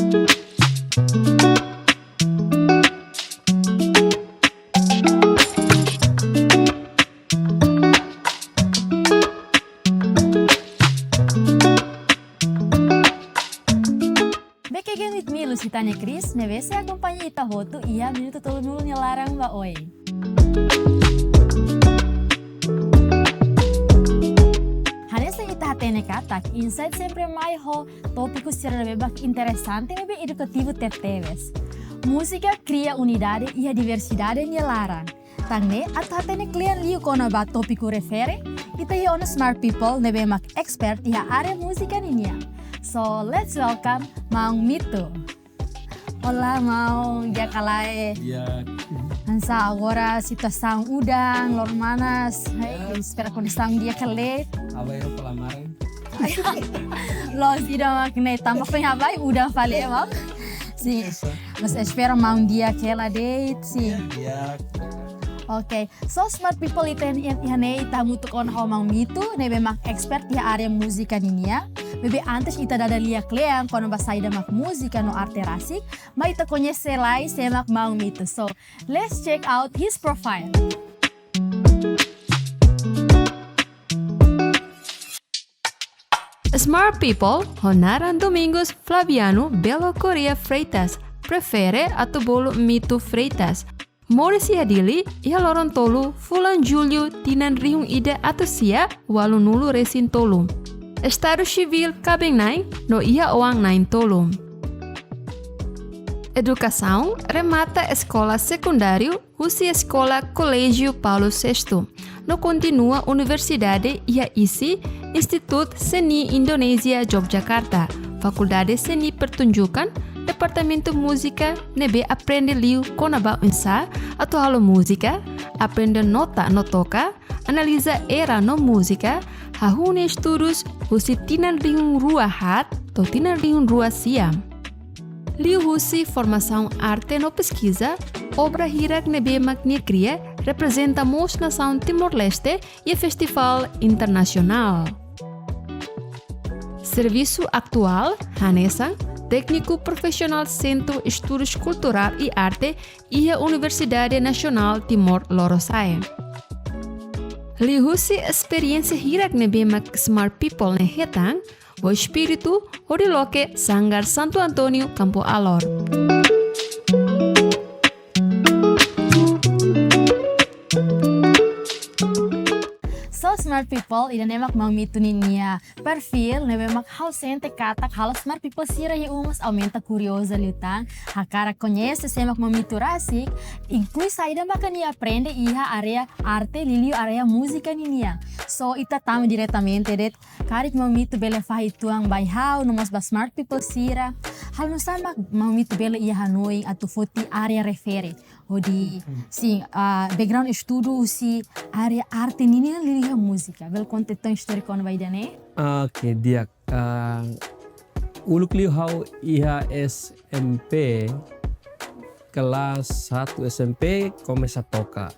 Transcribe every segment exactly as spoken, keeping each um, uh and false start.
Be ke gen it mi Lusitania Cris, ne'ebé sei akompaña ita hotu iha minutu tolunulu nia laran ba oin. Hanesan ita hatene katak, Insight sempre mai ho tópiku sira ne'ebé mak interesante, ne'ebé edukativu tebetebes. Múzika kria unidade iha diversidade nia laran. Tan ne'e, atu hatene kle'an liu kona-ba tópiku refere, ita iha ona smart people ne'ebé mak expert iha área múzika ninian. So, let's welcome Maun Mitu. Olá, maun. Di'ak ka lae? Di'ak. Hanesan agora situasaun udan, loron manas. Hai, espera kondisaun di'ak ka lae. Ha'u bá Europa laran. Loos ida mak ne'e, tanba foin ha'u bá udan fali, maun. Sin. Yes, sir. Mas espera maun di'ak hela de'it, sin. Di'ak. Oke. So, smart people, ita iha ne'e, ita hamutuk ona ho Maun Mitu, ne'ebé mak expert iha área múzika ninian. Maibé antes ita dada lia kle'an kona-ba saida mak múzika no arte rasik, mai ita koñese lai sé mak Maun Mitu. So, let's check out his profile. Smart people, ho naran Domingos Flaviano Belo Correia Freitas, prefere atu bolu Mitu Freitas. Moris iha Dili, iha loron tolu, fulan Jullu, tinan rihun ida atus sia, ualunulu resin tolu. Estadu sivíl kaben-na'in, no iha oan na'in-tolu. Edukasaun, remata eskola sekundáriu, husi eskola Koléjiu Paulo Sexto, no kontinua universidade iha ISI, Institut Seni Indonézia Yogyakarta, Fakuldade Seni Pertunjukan, Departamentu Múzika, ne'ebé aprende liu kona-ba oinsá atu halo múzika, aprende nota no toka, analiza era no múzika, hahú nia estudus husi tinan rihun rua haat to'o tinan rihun rua sia. Liuhusi formasaun arte no peskiza, obra hirak ne'ebé mak nia kria reprezenta mós nasaun Timor-Leste iha festivál internasionál. Servisu atuál, hanesan tékniku profisionál Sentru Estudus Kulturál i Arte iha Universidade Nasionál Timor Lorosa'e. Liuhusi esperiénsia hirak ne'ebé mak smart people ne'e hetan, ho espíritu hodi loke Sanggar Santo António Campo Alor. So, smart people, ida-ne'e mak Maun Mitu ninia perfil, ne'ebé mak ha'u sente katak halo smart people sira iha uma mós aumenta kuriozu liután, hakarak koñese sé mak Maun Mitu rasik, inklui saida maka nia aprende iha área arte, liuliu área múzika ninian. So, ita tama diretamente de'it, karik Maun Mitu bele fahe uitoan ba ha'u, no mós ba smart people sira. Halo nu'usá mak Maun Mitu bele iha hanoin atu foti área refere. Hodi, sin, ah, background estudu husi área arte ninian liuliu iha múzika. Bele konta uitoan istória kona-ba ida-ne'e? Ah, oke, di'ak. Ah, uluk liu ha'u iha S M P, kelas satu S M P, komesa toka.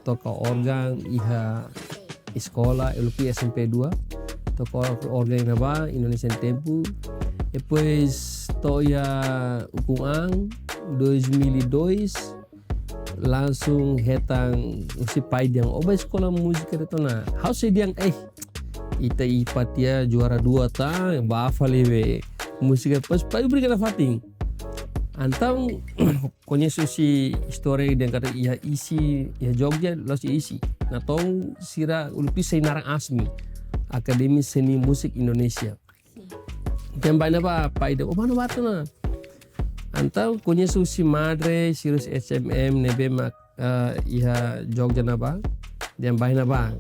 Toka órgaun iha eskola, uluk liu S M P dua. Toka órgaun iha ne'ebá, Indonesian Tempo. Depois to'o iha ukun an, dois mil e dois, langsung hetan husi pai dehan, "Ó bá eskola múzika de'it ona." Ha'u sei dehan, "Eh, ita iha tiha juara dua tan, bá fali be múzika." Depois pai obriga nafatin. Entaun, koñese husi istória dehan katak iha ISI, iha Jogja, la'ós ISI. Natoon sira uluk liu sei naran ASMI, Akademi Seni Musik Indonesia. Dehan bá iha ne'ebá, pai dehan, "Ó bá iha ne'ebá ona." Entaun koñese husi madre, sira husi S M M, ne'ebé mak, eh, iha Jogja ne'ebá. Dehan bá iha ne'ebá.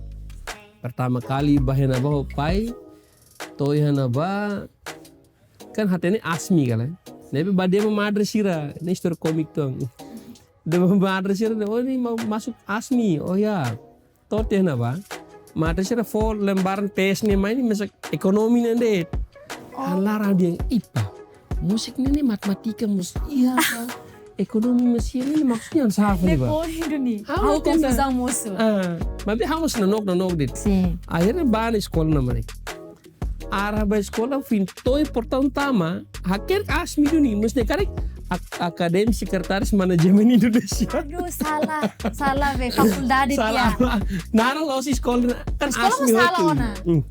Pertama kali bá iha ne'ebá ho pai, to'o iha ne'ebá, kan hatene ASMI ka lae. Ne'ebé bá dehan ba madre sira, ne'e istória kómiku uitoan. Dehan ba madre sira, "Oh, ne'e mau masuk ASMI." "Oh ya." To'o tiha ne'ebá. Madre sira fó lembaran tes ne'e mai, ne'e mesak ekonomi nian de'it. Oh. Ha'u laran dehan, "Ih, pá, múzika ne'e, ne'e matemátika mós iha, pá. Ekonomi mós iha, ne'e maksudnya oinsá fali, pá?" Ne'e kori duni. Ha'u, ha'u konfuzaun mosu. Ah, maibé ha'u mós nanook, nanook de'it. Sin. Akhirnya bá iha eskola ne'e mai. arah ba eskola, foin to'o iha portaun tama, hakerek ASMI duni, maksudnya karik ak-, Akademi Sekretaris Manajemen Indonesia. Aduh, salah, salah be, fakuldade. Salah. Naran loloos eskola, kan eskola ASMI salah hotu. Ona. Hmm.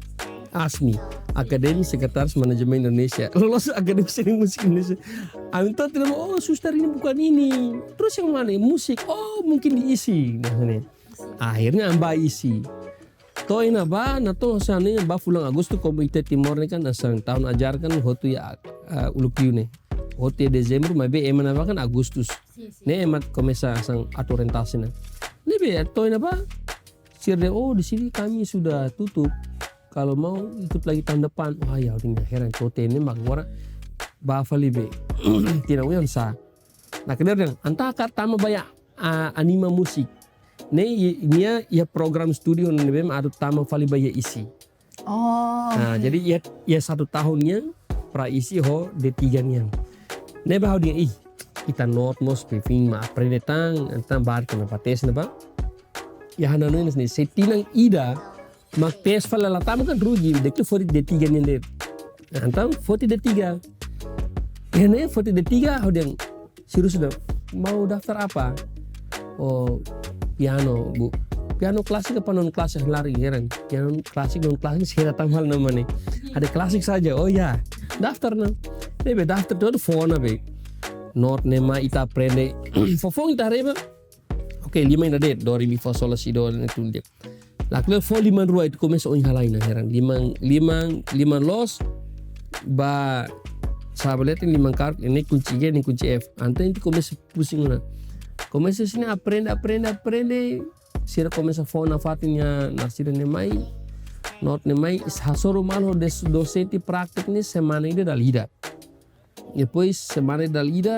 ASMI, Akademi Sekretaris Manajemen Indonesia. Loloos Akademi Seni Musik Indonesia. Ami to'o tidak mau, "Oh, suster, ini bukan ini." "Terus yang mana?" "Musik." "Oh, mungkin di ISI." Nah, ini. Akhirnya ami bá ISI. To'o iha ne'ebá, natoon hanesan ne'e, bá fulan Agustus, komu ita Timor ne'e kan, hanesan tahun ajar kan, hotu iha, eh, uluk liu ne'e. Hotu iha Dezembru, maibé ema ne'ebá kan Agustus. Sin, sin. Ne'e ema komesa hanesan atu orientasi ne'e. Ne'ebé, to'o iha ne'ebá, sira dehan, "Oh, di sini kami sudah tutup. Kalau mau ikut lagi tahun depan." Wah, ya, udah heran, to'o iha ne'e mak agora bá fali be. Tina uyan sa. Nah, kemudian, entaun hakarak tama ba iha, ah, Anima Musik. Ne'e i-, nia iha program studio ne'ebé mak atu tama fali ba iha ISI. Oh, nah, oke. Jadi iha, iha satu tahun nian pra ISI ho D tiga nian. Ne'ebé ha'u dehan, "Ih, ita nood mós be foin mak aprende tan, entaun bá tama ba tes ne'ebá." Ya, hana nunes ni, se tinan ida mak tes fali la tama kan rugi, de'it foti D tiga nian de'it. Nah, entaun foti D tiga. Iha ne'e foti D tiga, ha'u dehan, "Sira sudah mau daftar apa?" "Oh, piano, Bu." "Piano klasik apa non klasik?" Lari heran. Piano klasik, non klasik, sira tama hal nama ne'e. "Ada klasik saja." "Oh ya, daftar ona." Ne'ebé daftar to'o fó ona be. Nood ne'e mak ita aprende. Foufoun ita haree ba. Oke, liman ida de'it, do, re, mi, fa, sol, la, si, do, ne'e tun de'it. Lakleur fó liman rua, ita komesa oin halai, nah heran. Liman, liman, liman loos, bá, sabalete liman karuk, ne'e kunci G, ne'e kunci F. Entaun ita komesa pusing ona. Komesa hanesan ne'e aprende, aprende, aprende. Sira komesa fó nafatin nia naran sira ne'e mai. Nood ne'e mai, hasoru malu ho des-, dosente praktek ne'e semana ida dala ida. Depois semana ida dala ida,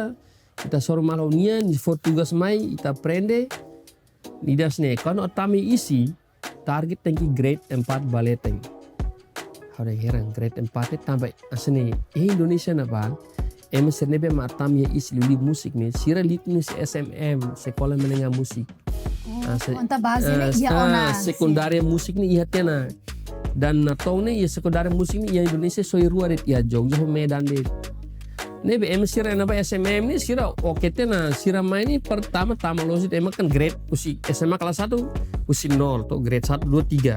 ita hasoru malu ho nia, nia fó tugas mai, ita aprende. Nia dehan hanesan ne'e, "Kuandu tama ISI, target tenke grade empat ba leten." Ha'u dehan heran, grade empat ne'e tanba hanesan ne'e, iha Indonesia ne'ebá, ema sira ne'ebé mak tama iha ISI liuliu musik ne'e, sira liu husi SMM, Sekolah Menengah Musik. Oh, ah, se-, entaun baze ne'e, ah, iha ona, sekundária musik ne'e iha tiha ona. Dan natoon ne'e, iha sekundária musik ne'e iha Indonesia só iha rua de'it, iha Jogja ho Medan de'it. Ne'ebé ema sira ne'ebá SMM ne'e sira oke tiha ona, sira mai ne'e pertama tama loos de'it, ema kan grade husi SMA kelas satu, husi nol to'o grade satu, dua, tiga.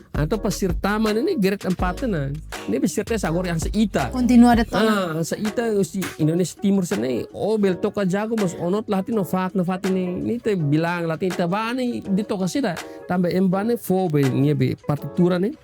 Entaun pas sira tama ne'e, ne'e grade empat tiha ona. Ne'ebé sira tes agora hanesan ita. Kontinua de'it ona. Ah, hanesan ita husi Indonesia Timur sira ne'e, ó bele toka jago, mas ó nood la hatene, ó fó nafatin ne'e, ne'e ita bilang la hatene, ita bá ne'e, ita toka saida. Tanba ema bá ne'e fó be, nia be partitura ne'e,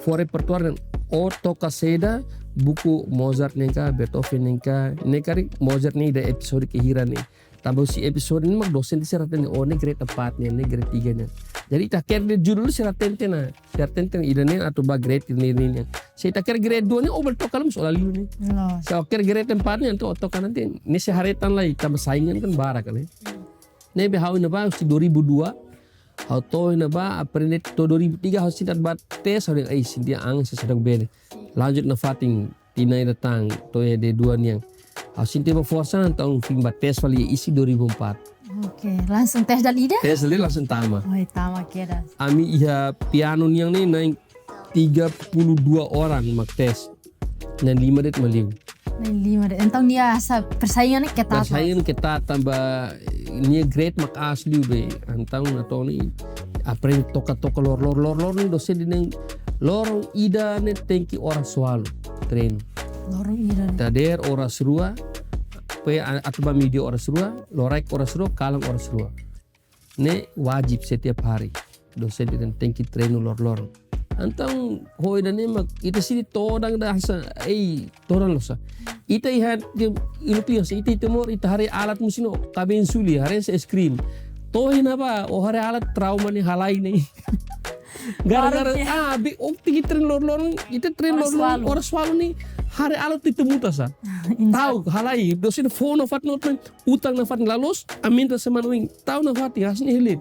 fó repertuár ne'e, ó toka saida, buku Mozart nian ka, Beethoven nian ka, ne'e karik Mozart ne'e ida episode ke hira ne'e. Tanba husi episode ne'e mak dosente sira hatene, "Oh, ne'e grade empat nian, ne'e grade tiga nian." Jadi ita hakerek de'it judul sira hatene tiha ona. Sira hatene tiha ona ida-ne'e atu bá grade ne'e, ne'e, ne'e. Se ita hakerek grade dua ne'e, ó bele toka la, mas ó la liu ne'e. Loos. Se ó hakerek grade empat ne'e, entaun ó toka ona tiha. Ne'e se haree tan lai, tanba saingan kan barak ne'e. Ne'ebé ha'u iha ne'ebá husi dua ribu dua, ha'u to'o iha ne'ebá, aprende to'o dua ribu tiga, ha'u seidauk bá tes, ha'u dehan, "Ai, sente an, seidauk bele. Lanjut nafatin, tinan ida tan, to'o iha D dua nian." Ha'u sente bá forsa, entaun foin bá tes fali ISI dua ribu empat. Oke, langsung tes dala ida? Tes dala ida langsung tama. Oi, tama kedas. Ami iha piano nian ne'e na'in tiga puluh dua orang mak tes. Na'in lima de'it mak liu. Na'in lima de'it. Entaun nia hanesan persaingan ne'e ketat. Persaingan ketat tanba nia grade mak aas liu be. Entaun natoon ne'e aprende toka-toka lor-lor, lor-lor ne'e dosente dehan loron ida ne'e tenke oras ualu treinu. Loron ida ne'e. Dadeer oras rua, pe a-, atu bá meiudia oras rua, loraik oras rua, kalan oras rua. Ne'e wajib setiap hari. Dosente dehan tenke treinu lor-loron. Entaun, ho ida-ne'e mak, ita sente todan ida hanesan, ei, todan loos sa. Ita iha, uluk liu hanesan, ita iha Timor, ita haree alat musik ne'e, kaben suli, haree hanesan es krim. To'o iha ne'ebá, ó haree alat trauma ne'e, halai ne'e. Gara-gara, baru, ya, ah, be, ó tenke treinu lor-loron, ita treinu lor-loron, oras ualu. Oras ualu ne'e, haree alat ita muta sa. Insya. Ta'uk, halai, dosente fó nafatin, utang nafatin la loos, aumenta semana oin. Ta'uk nafatin, hanesan ne'e hili.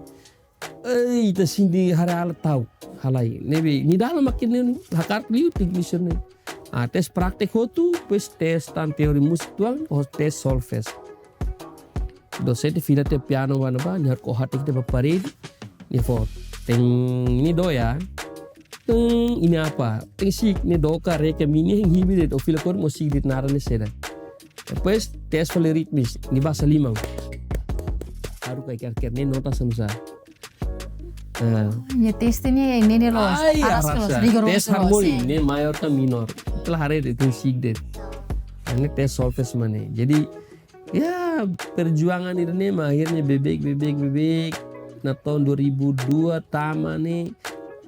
Ei, ita sente haree alat ta'uk, halai. Ne'ebé, nia dalan mak ne'e, hakarak liu tekniser ne'e. Ah, tes praktek hotu, depois tes tan teori musik uitoan, ho tes solfes. Dosente fila tiha piano ba ne'ebá, nia haruka ó hateke tiha ba parede, nia fó, teng, nia dó ya. tung, ini apa? Tenke si'ik, ne'e doka, reke, mini, heng hibi de'it, o fila kódigu, o si'ik de'it naran ne'e saida. Depois, tes fali ritmis, ne'e basa liman. Haruka iha arker, ne'e nota hanesan sá. Ah. Ne'e tes ne'e, ne'e, ne'e loos, Ai, aras arrasa. Loos, rigorozu Tes loos, harmoni, sin. Ne'e maiór ka minór. Ita la haree de'it, tenke si'ik de'it. Ne'e tes solfes mak ne'e. Jadi, ya, perjuangan ida-ne'e mak akhirnya beibeik, beibeik, beibeik. Iha tahun dua ribu dua tama ne'e.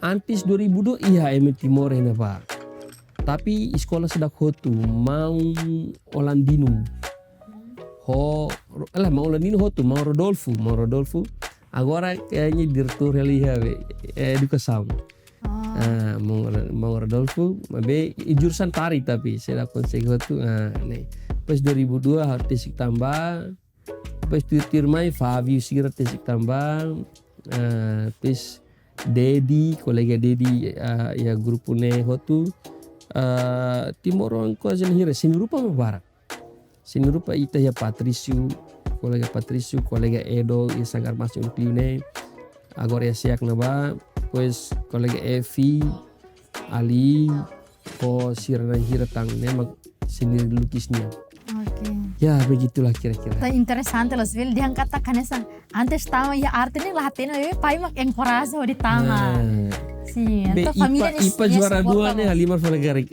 Antes dua ribu dua iha M N Timor iha ne'ebá. Tapi eskola seidauk hotu, maun Olandino. Ho, eh, maun Olandino hotu, maun Rodolfo, maun Rodolfo. Agora kayaknya diretór iha, eh, edukasaun. Oh. Ah, maun, maun Rodolfo, maibé, i jurusan tari tapi, seidauk konsege hotu, ah, ne'e. Depois dua ribu dua, ha'u tesik tamba, depois tuir-tuir mai, Fábio sira tesik tamba, ah, depois Dedi, kolega Dedi, ah, iha grupu ne'e hotu, ah, timoroan kuaze hira, senior mak barak. Senior ita iha Patrício, kolega Patrício, kolega Edo, iha Sanggar Mas Uncliu ne'e. Agora iha SEAK ne'ebá, depois kolega Evi, Ali, ho sira na'in hira tan ne'e mak senior lukis nian. Oke. Ya, begitulah kira-kira. Tan interesante loos, Vil, dehan katak hanesan antes tama iha arte ne'e la hatene, eh, pai mak enkoraja hodi tama. Nah. Sin, Be, entaun família IPA, nia, IPA nia juara suporta dua ne'e loos. Halimar fali karik.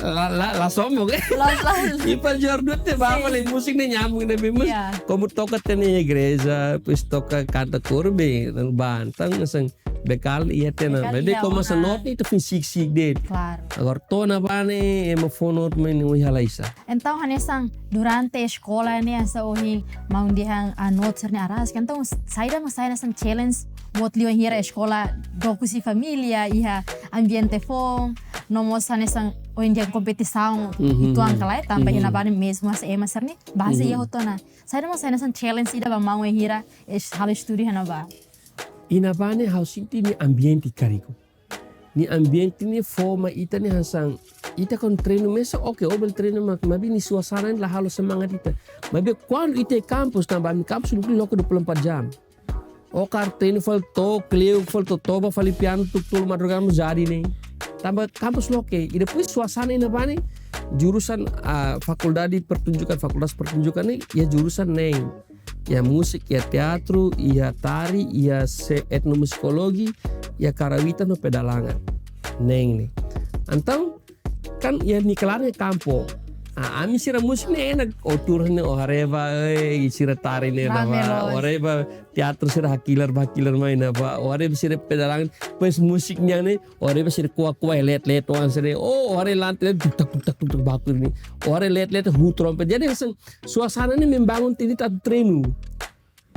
La, la, la sombong, eh. Loos, loos. IPA juara dua tiha ba Sin. Fali musik ne'e nyambung ne'e, be, mas Iya. Komu toka tiha ona iha igreja, depois toka kanta kór be, bá, entaun hanesan bekal iha tiha ona. Bekal Be, de iha komu hanesan ona. Nota ita foin si'ik-si'ik de'it. Klaru. Agora to'o ne'ebá ne'e, ema fó nota mai ne'e, oi, halaisa. Entaun, hanesan durante eskola ne'e hanesan ohin maun dehan, ah, nota sira-ne'e aras. Entaun, saida mak sai hanesan challenge buat liu wainhira eskola dook husi família, iha ambiente foun, no mós hanesan ohin dehan kompetisaun Mhm. uitoan ka lae, tanba Mhm. iha ne'ebá ne'e mezmu hanesan ema sira-ne'e base Mhm. iha hotu ona. Saida mak sai hanesan challenge ida ba maun wainhira es-, halo estudu iha ne'ebá? Iha ne'ebá ne'e ha'u sente nia ambiente karik. Nia ambiente ne'e fó mai ita ne'e hanesan, ita kuandu treinu mesak, oke, ó bele treinu mak, maibé nia suasana ne'e la halo semangat ita. Maibé kuandu ita iha kampus, tanba ami kampus ne'e loke dua puluh empat jam. Ó hakarak treinu fali to'o kleur, fali to'o toba, fali pianu, tuk tolu madrugada mós jadi ne'e. Tanba kampus loke, i depois suasana iha ne'ebá ne'e, jurusan, ah, fakuldade pertunjukan, fakultas pertunjukan ne'e, iha jurusan neen. Iha múzika, iha teatru, iha tari, iha se-, etnomusikologi, iha karawitan no pedalangan. Neen ne'e. Entaun, kan iha nia klaran iha kampu. Ah, ami sira múzika ne'e enak, ó tuur ne'e ó haree ba, eh, sira tari ne'e Rame ba, loos. Ó haree ba teatru sira hakilar ba hakilar mai ne'ebá, ó haree ba sira pedalangan, depois múzika nian ne'e, ó haree ba sira ko'a-ko'a, leet-leet, oan sira, ó, ó haree lante, tuk tak, tuk tak, tuk tak, baku ne'e. Ó haree leet-leet, huu trompet. Jadi, hanesan, suasana ne'e membangun tiha ita atu treinu.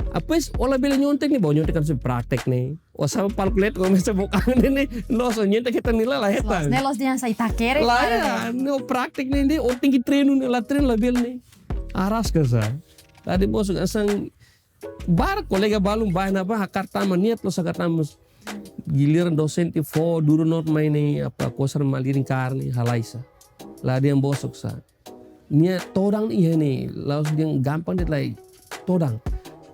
Depois, ó labele nyontek ne'e, bá nyontek kan se praktek ne'e. Ó sa'e palku leet, ó mesak bokang ne'e, ne'e, loos, ó nyontek hetan ne'e la, la hetan. Loos, ne'e loos dehan sai takere, La para hetan, ne'e ó praktek ne'e, ne'e, ó tenke treinu ne'e, la treinu labele ne'e. Aras ka sá. Tadi bos, hanesan, barak kolega balun bá iha ne'ebá hakarak tama, niat loos hakarak tama. Giliran dosente fó duru nota mai ne'e, apa, kosar malirin kaer ne'e, halaisa. La dehan bosok sá. Nia todan iha ne'e, la'ós dehan gampang de'it lai. Todan.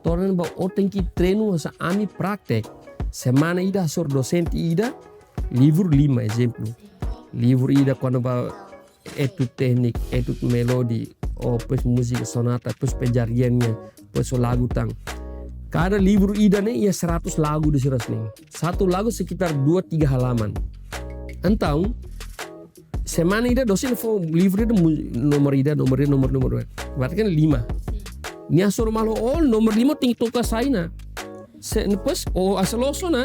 Todan ba ó tenke treinu hanesan ami praktek. Semana ida hasoru dosente ida, livru lima, ezemplu. Livru ida kona-ba etude téknika, etude melódia, ou depois múzika sonata, depois pencarian nian, depois lagu tan. Kada livru ida ne'e iha seratus lagu di sira ne'e. Satu lagu sekitar dua tiga halaman. Entaun, semana ida dosente fó livru ida mu-, nomor ida, nomor ida, nomor, nomor ida. Berarti kan lima. Nia hasoru malu, oh, nomor lima tenke toka sai ona. Se, depois, ó, hasoru loos ona,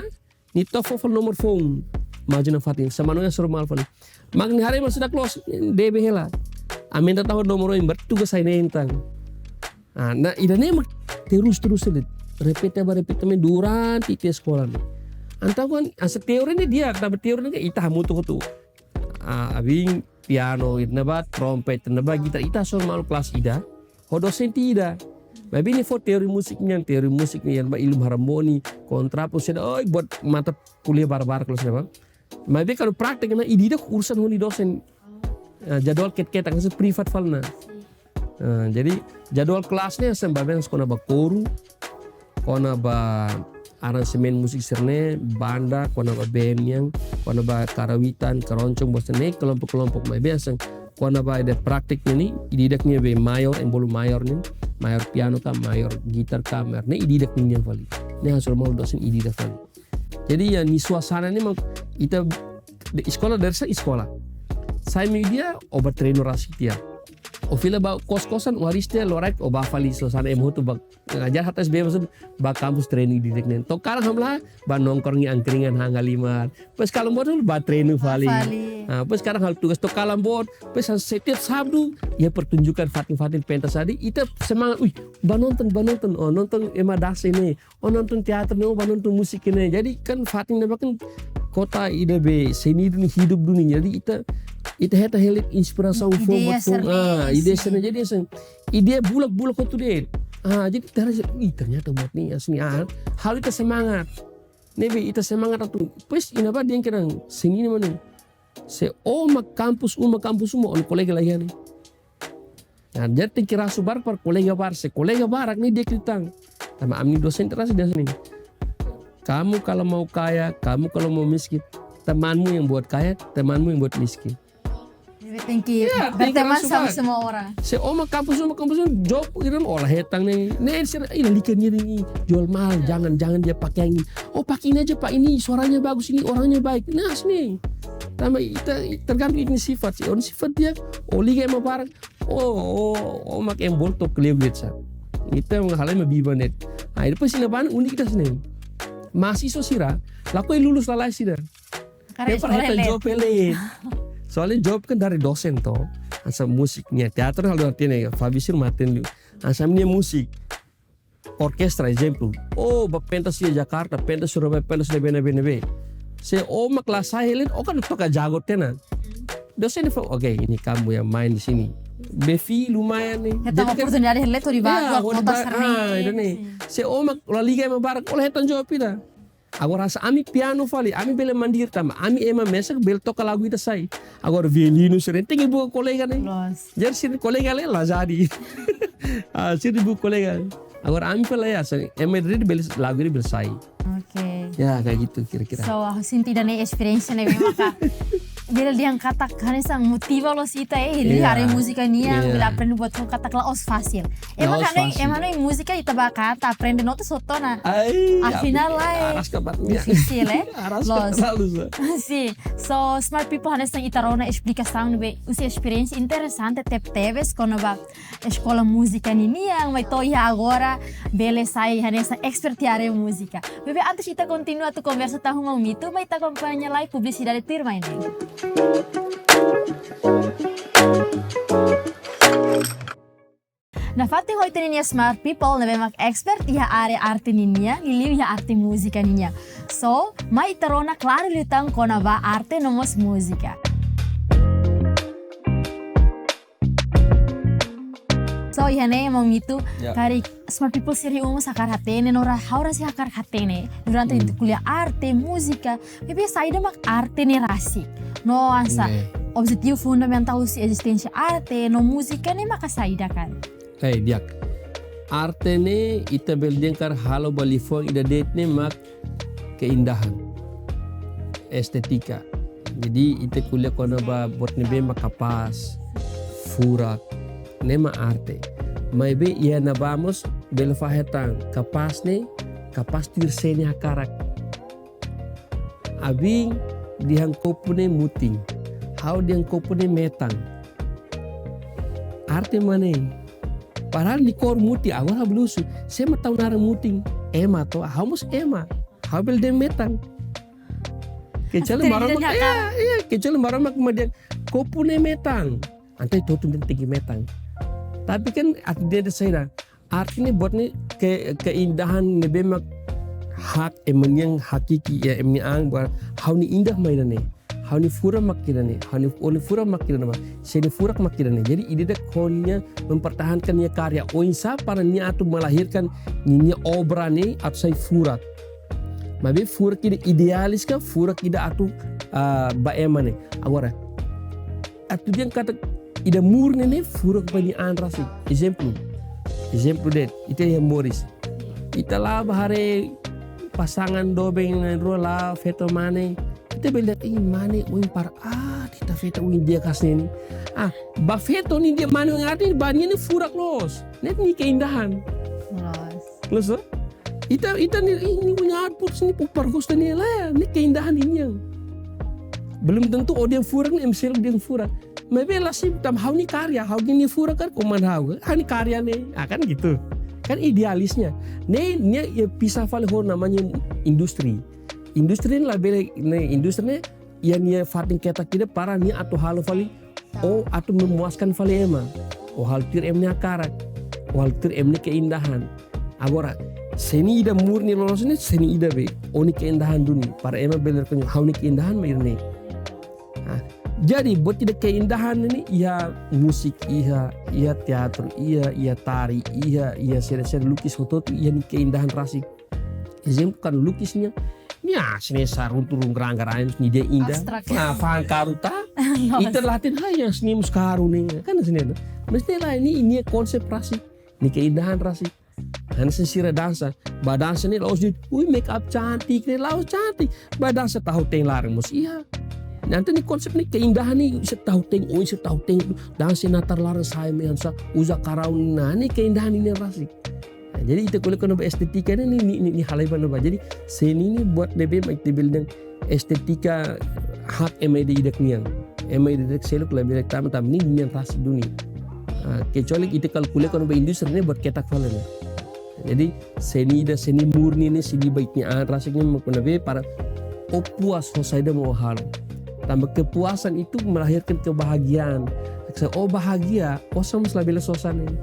nia to'o fó fali nomor foun. Maju nafatin, semana ida hasoru malu fali. Mak nia haree malu seidauk loos, debe hela. Aumenta tau nomor oin, berarti tugas sai neen tan. Ah, nah, ida-ne'e mak terus-terus de'it. Repete ba repete mai durante ita eskola ne'e. Entaun kan, hanesan teori ne'e di'ak, tanba teori ne'e ita hamutuk hotu. Ah, abin pianu, iha ne'ebá trompet, iha ne'ebá gitar, ita hasoru malu kelas ida. Ho dosente ida. Maibé nia fó teori múzika nian, teori múzika nian, ba ilmu harmoni, kontrapuntu, saida, oi, buat mata kuliah barak-barak kelas ne'ebá. Maibé kalau praktek ne'e ida-idak urusan ho nia dosen. Ah, jadwal ketak-ketak, hanesan privat fali ona. Ah, jadi jadwal kelas ne'e hanesan ba bens kona-ba koru, kona-ba aransemen múzika sira-ne'e, banda, kona-ba band nian, kona-ba karawitan, karoncong, bossa ne'e kelompok-kelompok, maibé hanesan kona-ba ida praktik ne'e, ida-idak nia be mayor, ema bolu mayor ne'e, mayor piano ka, mayor gitar ka, mayor ne'e ida-idak nian fali. Ne'e hanesan maun dosen ida-idak fali. Jadi ya nia suasana ne'e mak ita de-, eskola dari sa eskola. Sai meiudia, ó bá treinu rasik tiha. Ó fila ba kos-kosan, ó haree tiha loraik, ó bá fali suasana ema hotu bá. Nah, jadi hatais bebas ba kampus treinu ida-idak ne'e. To'o kalan hamlaha, bá nongkrong iha angkringan han halimar. Depois kalan boot bá treinu fali. Fali. Ah, depois kalan halo tugas to'o kalan boot. Depois setiap Sábadu, iha pertunjukan fatin-fatin pentas tadi, ita semangat, "Ui, bá nonton, bá nonton, ó nonton ema dansa ne'e, ó nonton teater ne'e, ó bá nonton múzika ne'e." Jadi kan fatin ne'ebá kan kota ida be seni duni, hidup duni. Jadi ita, ita hetan hela inspirasaun, ideia fomo sira-ne'e, ah, ideia sira-ne'e. Jadi hanesan ideia bulak-bulak hotu de'it. Ah, jadi terasa, "Ih, ternyata buat ne'e hanesan ne'e." Ah, halo ita semangat. Ne'ebé ita semangat atu. Depois iha ne'ebá dehan katak seni ne'e mak ne'e. Se ó mak kampus uma, kampus uma, ó-nia kolega la iha ne'e. Nah, jadi tenke rasu barak para kolega barak. Se kolega barak ne'e di'ak liután. Tanba ami-nia dosen terasa dehan hanesan ne'e. Kamu kalau mau kaya, kamu kalau mau miskin, temanmu yang buat kaya, temanmu yang buat miskin. Jadi tenke, ya, tenke berteman sama semua orang. Se ó mak kampus uma, kampus uma, job iran ó la hetan ne'e. Ne'e sira, "Ih, lalika nia ne'e jual mahal, jangan, jangan dia pakai yang ini. Oh, pakai ini aja, Pak, ini suaranya bagus, ini orangnya baik." Nah, hanesan ne'e. Tanba ita, tergantung ita-nia sifat, se ó-nia sifat di'ak, ó liga ema barak, ó, ó, ó mak ema bolu to'o kleur de'it sa. Ita mak halo ema biban de'it. Ah, depois iha ne'ebá unik ida hanesan ne'e. Mahasiswa sira, lakohi lulus lalais sira. Karena ema para eskola hetan job hela. Soalnya job kan dari dosen to. Hanesan múzika, nia teater halo artinya, Fabi sira matenek liu. Hanesan nia múzika. Orkestra, ezemplu. Oh, bá pentas iha Jakarta, pentas Surabaya, pentas ne'ebé, ne'ebé, ne'ebé. Se ó mak la sai hela, ó kan toka jago tiha ona. Dosen dehan, "Oke, ini kamu yang main di sini." Be fee lumayan ne'e. Hetan oportunidade hela to'o di, ya, bagu, ó di kota ba-, sering. Ah, ida-ne'e. Sin. Se ó mak la liga ema barak, ó la hetan job ida. Agora hanesan ami piano fali, ami bele mandiri tanba ami ema mesak bele toka lagu ida sai. Agora violinu sira-ne'e tenke buka kolega ne'e. Loos. Jadi sira-nia kolega ne'e la jadi. Ah, sira buka kolega. Agora ami fali ya, hanesan ema ida bele lagu ida bele sai. Oke. Ya, kayak gitu kira-kira. So, ha'u sente ida-ne'e esperiénsia ne'ebé maka bele dehan katak hanesan motiva loos ita, eh, liuliu, iya, haree múzika nian, iya, bele aprende buat foun katak la'ós fasil. Ema, la'ós fasil. Ema hanoin múzika ita bá kaer atu aprende nota só to'o ona. Ai, afinál, ai, araska ba nia. Difisil, eh? Araska. Loos. Lalu, sa. Sin. So, smart people, hanesan ita rona esplikasaun ne'ebé husi esperiénsia interesante tebetebes kona-ba eskola múzika ninian, mai to'o iha agora bele sai hanesan expert iha área múzika. Maibé antes ita kontinua atu konversa tahun mau mitu, mai ita akompaña lai publisidade tuirmai ne'e. Nafatin ho ita-nia smart people ne'ebé mak expert iha área arte ninian, liuliu iha arte múzika ninian. So, mai ita rona klaru liután kona-ba arte no mós múzika. So, iha ne'e maun Mito, ya, karik smart people sira ruma mós hakarak hatene, no ra-, ha'u rasik hakarak hatene. Durante, hmm, ita ko'alia arte, múzika, maibé saida mak arte ne'e rasik. No hanesan, oke, objetivu fundamentál husi ezisténsia arte, no múzika ne'e maka saida karik. Eh, di'ak. Arte ne'e ita bele dehan karik halo ba liafuan ida de'it ne'e mak keindahan, estetika. Jadi, ita ko'alia kona-ba buat ne'ebé mak kapás, furak, ne'e mak arte. Maibé iha ne'ebá mós bele fó hetan, kapás ne'e, kapás tuir sé nia hakarak. Abin dehan kopu ne'e mutin, ha'u dehan kopu ne'e metan. Arte mak ne'e. Padahal nia kór mutin, agora ha'u bele husu, sé mak tau naran mutin? Ema to, ha'u mós ema. Ha'u bele dehan metan. Kecuali Maromak, iya, iya, kecuali Maromak mak dehan kopu ne'e metan. Entaun ita hotu dehan tenke metan. Tapi kan arte dehan saida, arte ne'e buat ne'e ke-, keindahan ne'ebé mak hak ema nian hakiki, ya, ema nia an, buat ha'u-nia indah mak ida-ne'e. Ha'u-nia furak mak ida-ne'e, ha'u-nia, ó-nia furak mak ida-ne'e, sé nia furak mak ida-ne'e. Jadi, ida-idak ho nia mempertahankan nia karya. Oinsá para nia atu melahirkan nia, nia obra ne'e atu sai furak. Maibé furak ida idealis ka furak ida atu, ah, ba ema ne'e. Agora, atu dehan katak ida murni ne'e furak ba nia an rasik. Ezemplu. Ezemplu de'it, ita iha moris. Ita la bá haree pasangan doben na'in-rua la'o feto mane. Ita bele dehan, "Ih, mane oin para aat, ita feto oin di'ak hanesan ne'e." Ah, ba feto ne'e dehan mane oin aat ne'e, ba nia ne'e furak loos. Ne'e nia keindahan. Loos. Loos, to? Ita, ita ne'e, "Ih, nia oin aat, pur sini, pur para gosta nia lah, nia keindahan nia." Belum tentu o dehan furak ne'e, ema seluk dehan furak. Maibé la simu tanba ha'u-nia karya, ha'u-nia furak kan koman ha'u. Ha'u-nia karya ne'e, ah, kan gitu. Kan idealisnya. Ne'e, nia, nia pisa fali ho namanya industri. Industri ne'e labele, ne'e, industri ne'e, iha nia fatin ketak ida para nia atu halo fali, o atu memuaskan fali ema. O halo tuir ema-nia hakarak. O halo tuir ema-nia keindahan. Agora, seni ida murni loloos ne'e, seni ida be. O-nia keindahan duni. Para ema bele rekoñese ha'u-nia keindahan mak ida-ne'e. Ah, jadi, buat ida keindahan ne'e, iha musik, iha, iha teatru, iha, iha tari, iha, iha sira-sira lukis hotu-hotu, iha nia keindahan rasik. Ezemplu, kan lukis nia, nia seni sarunturung garang-garang, nia dehan indah. Abstrak. Ah, fa'an karu ta? Loos. Ita la hatene, "Hai, nia seni mós karu ne'e." Kan seni itu. Mesti lah, nia, nia konsep rasik, nia keindahan rasik. Hanesan sira dansa. Ba dansa ne'e la'ós dehan, "Ui, make up cantik ne'e," la'ós cantik. Ba dansa tahu te'in laran mós iha. Entaun nia konsep ne'e keindahan ne'e, sira tahu te'in, oi, sira tahu te'in. Dansa natar laran sai mai hanesan uza karau, nah, nia keindahan nia rasik. Nah, jadi ita ko'alia kona-ba estétika ne'e, nia, nia, nia, nia halai ba ne'ebá. Jadi, seni ne'e buat ne'ebé mak ita bele dehan estétika hak ema ida-idak nian. Ema ida-idak seluk labele tama, tama nia nian rasik duni. Ah, kecuali ita kalkula kona-ba industri ne'e buat ketak fali ne'e. Jadi, seni ida, seni murni ne'e, seni ba ita-nia an rasik ne'e mak kona-ba para o puas ho saida mak o halo. Tanba kepuasan itu melahirkan kebahagiaan. Se o bahagia, o sama labele sosa ne'e.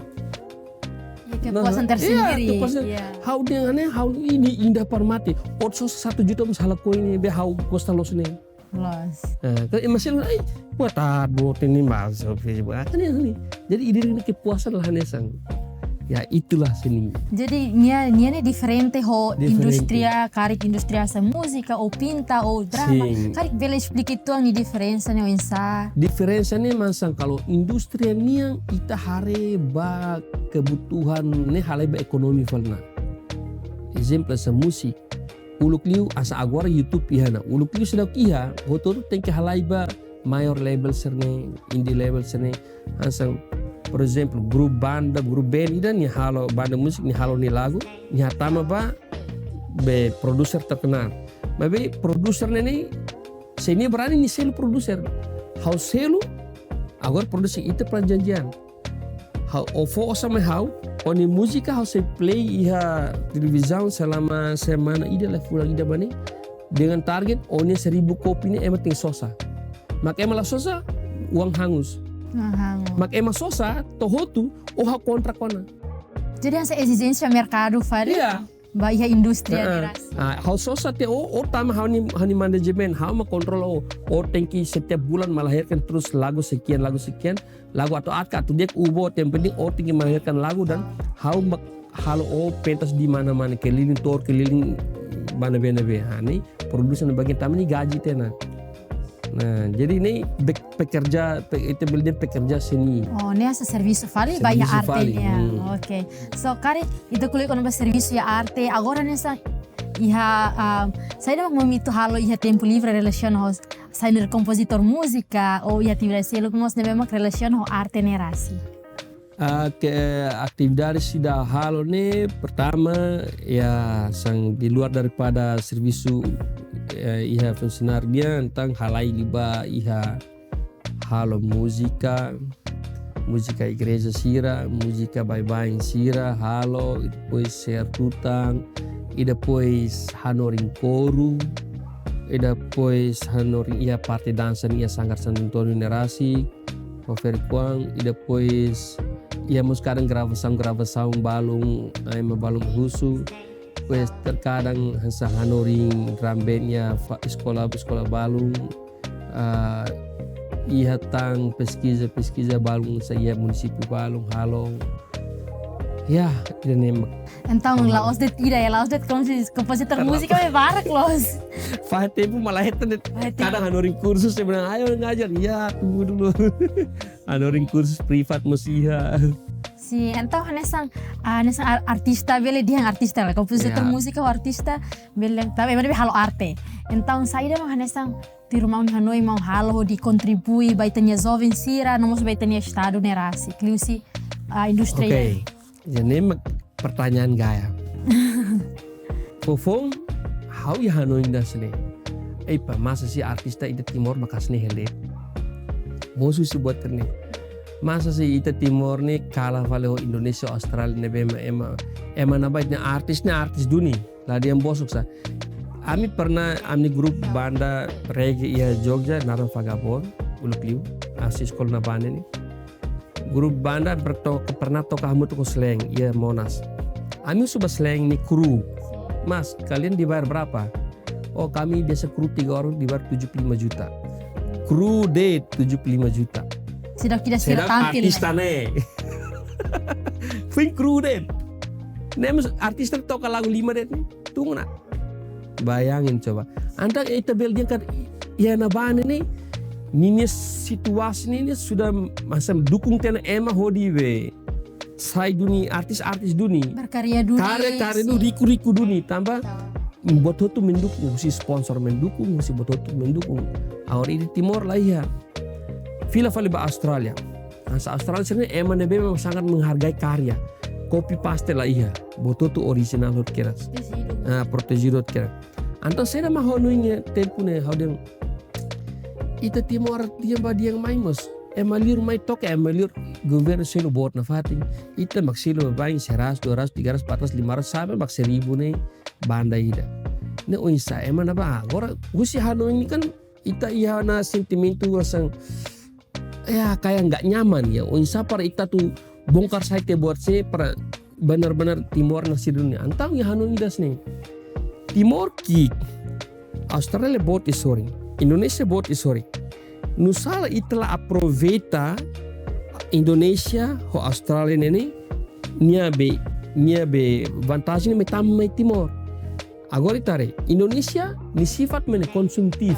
Ya, kepuasan tersendiri. Nah, iya, kepuasan. Iya. Ha'u dehan ne'e, ha'u ini indah para mate. O sosa satu juta mós halo ko ini, be ha'u gosta loos ne'e. Loos. Eh, kan ema seluk, "Ai, buat apa buat ini masuk Facebook?" Ah, kan ne'e, ne'e. Jadi, ida-ne'e kepuasan lah hanesan. Ya, itulah seni. Jadi, nia, nia ne'e diferente ho indústria, karik indústria hanesan múzika, ou pinta, ou drama. Sin. Karik bele esplika uitoan nia diferensa ne'e oinsá? Diferensa ne'e mak hanesan kalau indústria nian ita haree ba kebutuhan ne'e halai ba ekonomi fali ona. Ezemplu hanesan múzika. Uluk liu hanesan agora YouTube iha ona. Uluk liu seidauk iha, hotu-hotu tenke halai ba major label sira-ne'e, indie label sira-ne'e. Hanesan, por ezemplu, grupu banda, grupu band ida nia halo, banda múzika nia halo nia lagu, nia hatama ba be produser terkenal. Maibé produser ne'e ne'e, se nia berani nia selu produser. Ha'u selu, agora produser ita perjanjian. Ha'u, o fó osan mai ha'u, o-nia múzika ha'u sei play iha televizaun selama semana ida lah fulan ida ba ne'e. Dengan target, o-nia seribu kopi ne'e ema tenke sosa. Mak ema la sosa, uang hangus. Uang hangus. Mak ema sosa, to'o hotu, o ha'u kontrak ona. Jadi, hanesan ezijénsia merkadu fali? Iya. Ba iha indústria ne'e rasik. Ah, ha'u sosa tiha o, o tama ha'u-nia, ha'u-nia manajemen, ha'u mak kontrola o, o tenke setiap bulan melahirkan terus lagu sekian, lagu sekian, lagu atu aat ka atu di'ak, o boot, yang penting o tenke melahirkan lagu dan ha'u mak halo o pentas di mana-mana, keliling tour, keliling mana-mana be. Ha, ne'e produser ne'e bagian tama nia gaji tiha ona. Nah, jadi ne'e be-, pekerja, pe-, ita bele dehan pekerja seni. Oh, ne'e hanesan servisu fali ba iha arte nian. Servisu fali. Hmm. Oke. So, karik ita ko'alia kona-ba servisu iha arte, agora ne'e hanesan iha, ah, saida mak Mamito halo iha tempu livre relasiona ho saida, kompozitór múzika, ou iha atividade seluk mós ne'ebé mak relasiona ho arte ne'e rasik? Ah, ke atividade ida ha'u halo ne'e, pertama, ya, hanesan di luar daripada servisu, eh, iha funsionáriu nian, entaun halai liu ba iha halo múzika, múzika igreja sira, múzika baibain sira, halo, i depois ser tutan, i depois hanorin koru, i depois hanorin iha parte dansa ne'e iha Sanggar Santo António ne'e rasik, ho Ferikuang, i depois iha mós kadang gravasaun, gravasaun balun, ai ma balun husu, depois terkadang hanesan hanorin drum band iha fa-, eskola, eskola balun, ah, iha tan peskiza, peskiza balun hanesan iha munisípiu balun, halo. Ya, ida-ne'e mak. Entaun, la'ós de'it ida, ya, la'ós de'it kompozi-, kompozitór múzika be barak loos. Fahe tempu malahetan de'it. Fahe tempu. Kadang hanorin kursus, saya bilang, "Ayo ngajar." "Ya, tunggu dulu." Hanorin kursus privat mós iha. Sin, entaun hanesan, ah, hanesan ar-, artista bele dehan artista lah. Kompozitór, ya, múzika ho artista bele, tanba ema ne'ebé halo arte. Entaun saida mak hanesan tuirmai nia hanoin mak halo hodi kontribui ba ita-nia joven sira, no mós ba ita-nia estadu ne'e rasik, liuhusi, ah, indústria. Oke. Ida-ne'e mak pertanyaan gaya. Foufoun, ha'u iha hanoin ida hanesan ne'e. Epá, masa sih artista ita Timor maka'as ne'e hela de'it? Mosu sih buat ne'e. Masa sih ita Timor ne'e kalah fali ho Indonézia, Austrália ne'ebé ema, ema, ema ne'ebá nia artis ne'e artis duni. La dehan bosok sá. Ami pernah, ami grupu banda reggae iha Jogja, naran Vagabond, uluk liu, ha'u sei eskola iha ne'ebá ne'e. Grupu banda berto-, pernah toka hamutuk ho Slank, iha Monas. Ami husu ba Slank nia kru. "Mas, kalian dibayar berapa?" "Oh, kami biasa kru tiga orang dibayar tujuh puluh lima juta." Kru de'it tujuh puluh lima juta. Sedang tidak, sedang tampil, artista ne'e. Foin kru de'it. Ne'e mós artista toka lagu lima de'it. Tunggu nak. Bayangin coba. Entaun ita bele dehan katak iha ne'ebá ne'e, ninia situasi ne'e sudah masa dukung tiha ona ema hodi be sai duni, artis-artis duni. Berkarya duni, karya-karya duni, sin, riku-riku duni. Tanba buat hotu mendukung, husi sponsor mendukung, husi buat hotu mendukung. Agora ita Timor la iha. Fila fali ba Austrália. Nah, sa Austrália sira-ne'e ema ne'ebé memang sangat menghargai karya. Copy paste la iha. Buat hotu original hotu kedas. Protejidu. Ah, protejidu hotu kedas. Entaun saida mak ha'u hanoin iha tempu ne'e, ha'u dehan, ita Timor dehan ba dehan mai mós. Ema liur mai toka, ema liur governu selu boot nafatin. Ita mak selu baibain seratus, dua ratus, tiga ratus, empat ratus, lima ratus, sampai mak seribu ne'e banda ida. Ne'e oinsá ema ne'ebá. Agora, husi hanoin ne'e kan ita iha ona sentimentu hanesan, ya, kayak nggak nyaman ya. Oinsá para ita atu bongkar sai tiha buat sira para benar-benar Timor ne'e sira duni. Entaun iha hanoin ida hanesan ne'e. Timor ki'ik, Austrália boot iha sorin, Indonézia boot iha sorin. Nusá ita la aproveita Indonézia ho Austrália ne'e, nia be, nia be vantajen ne'e mai tama mai Timor. Agora ita haree, Indonézia nia sifat mak ne'e konsumtif.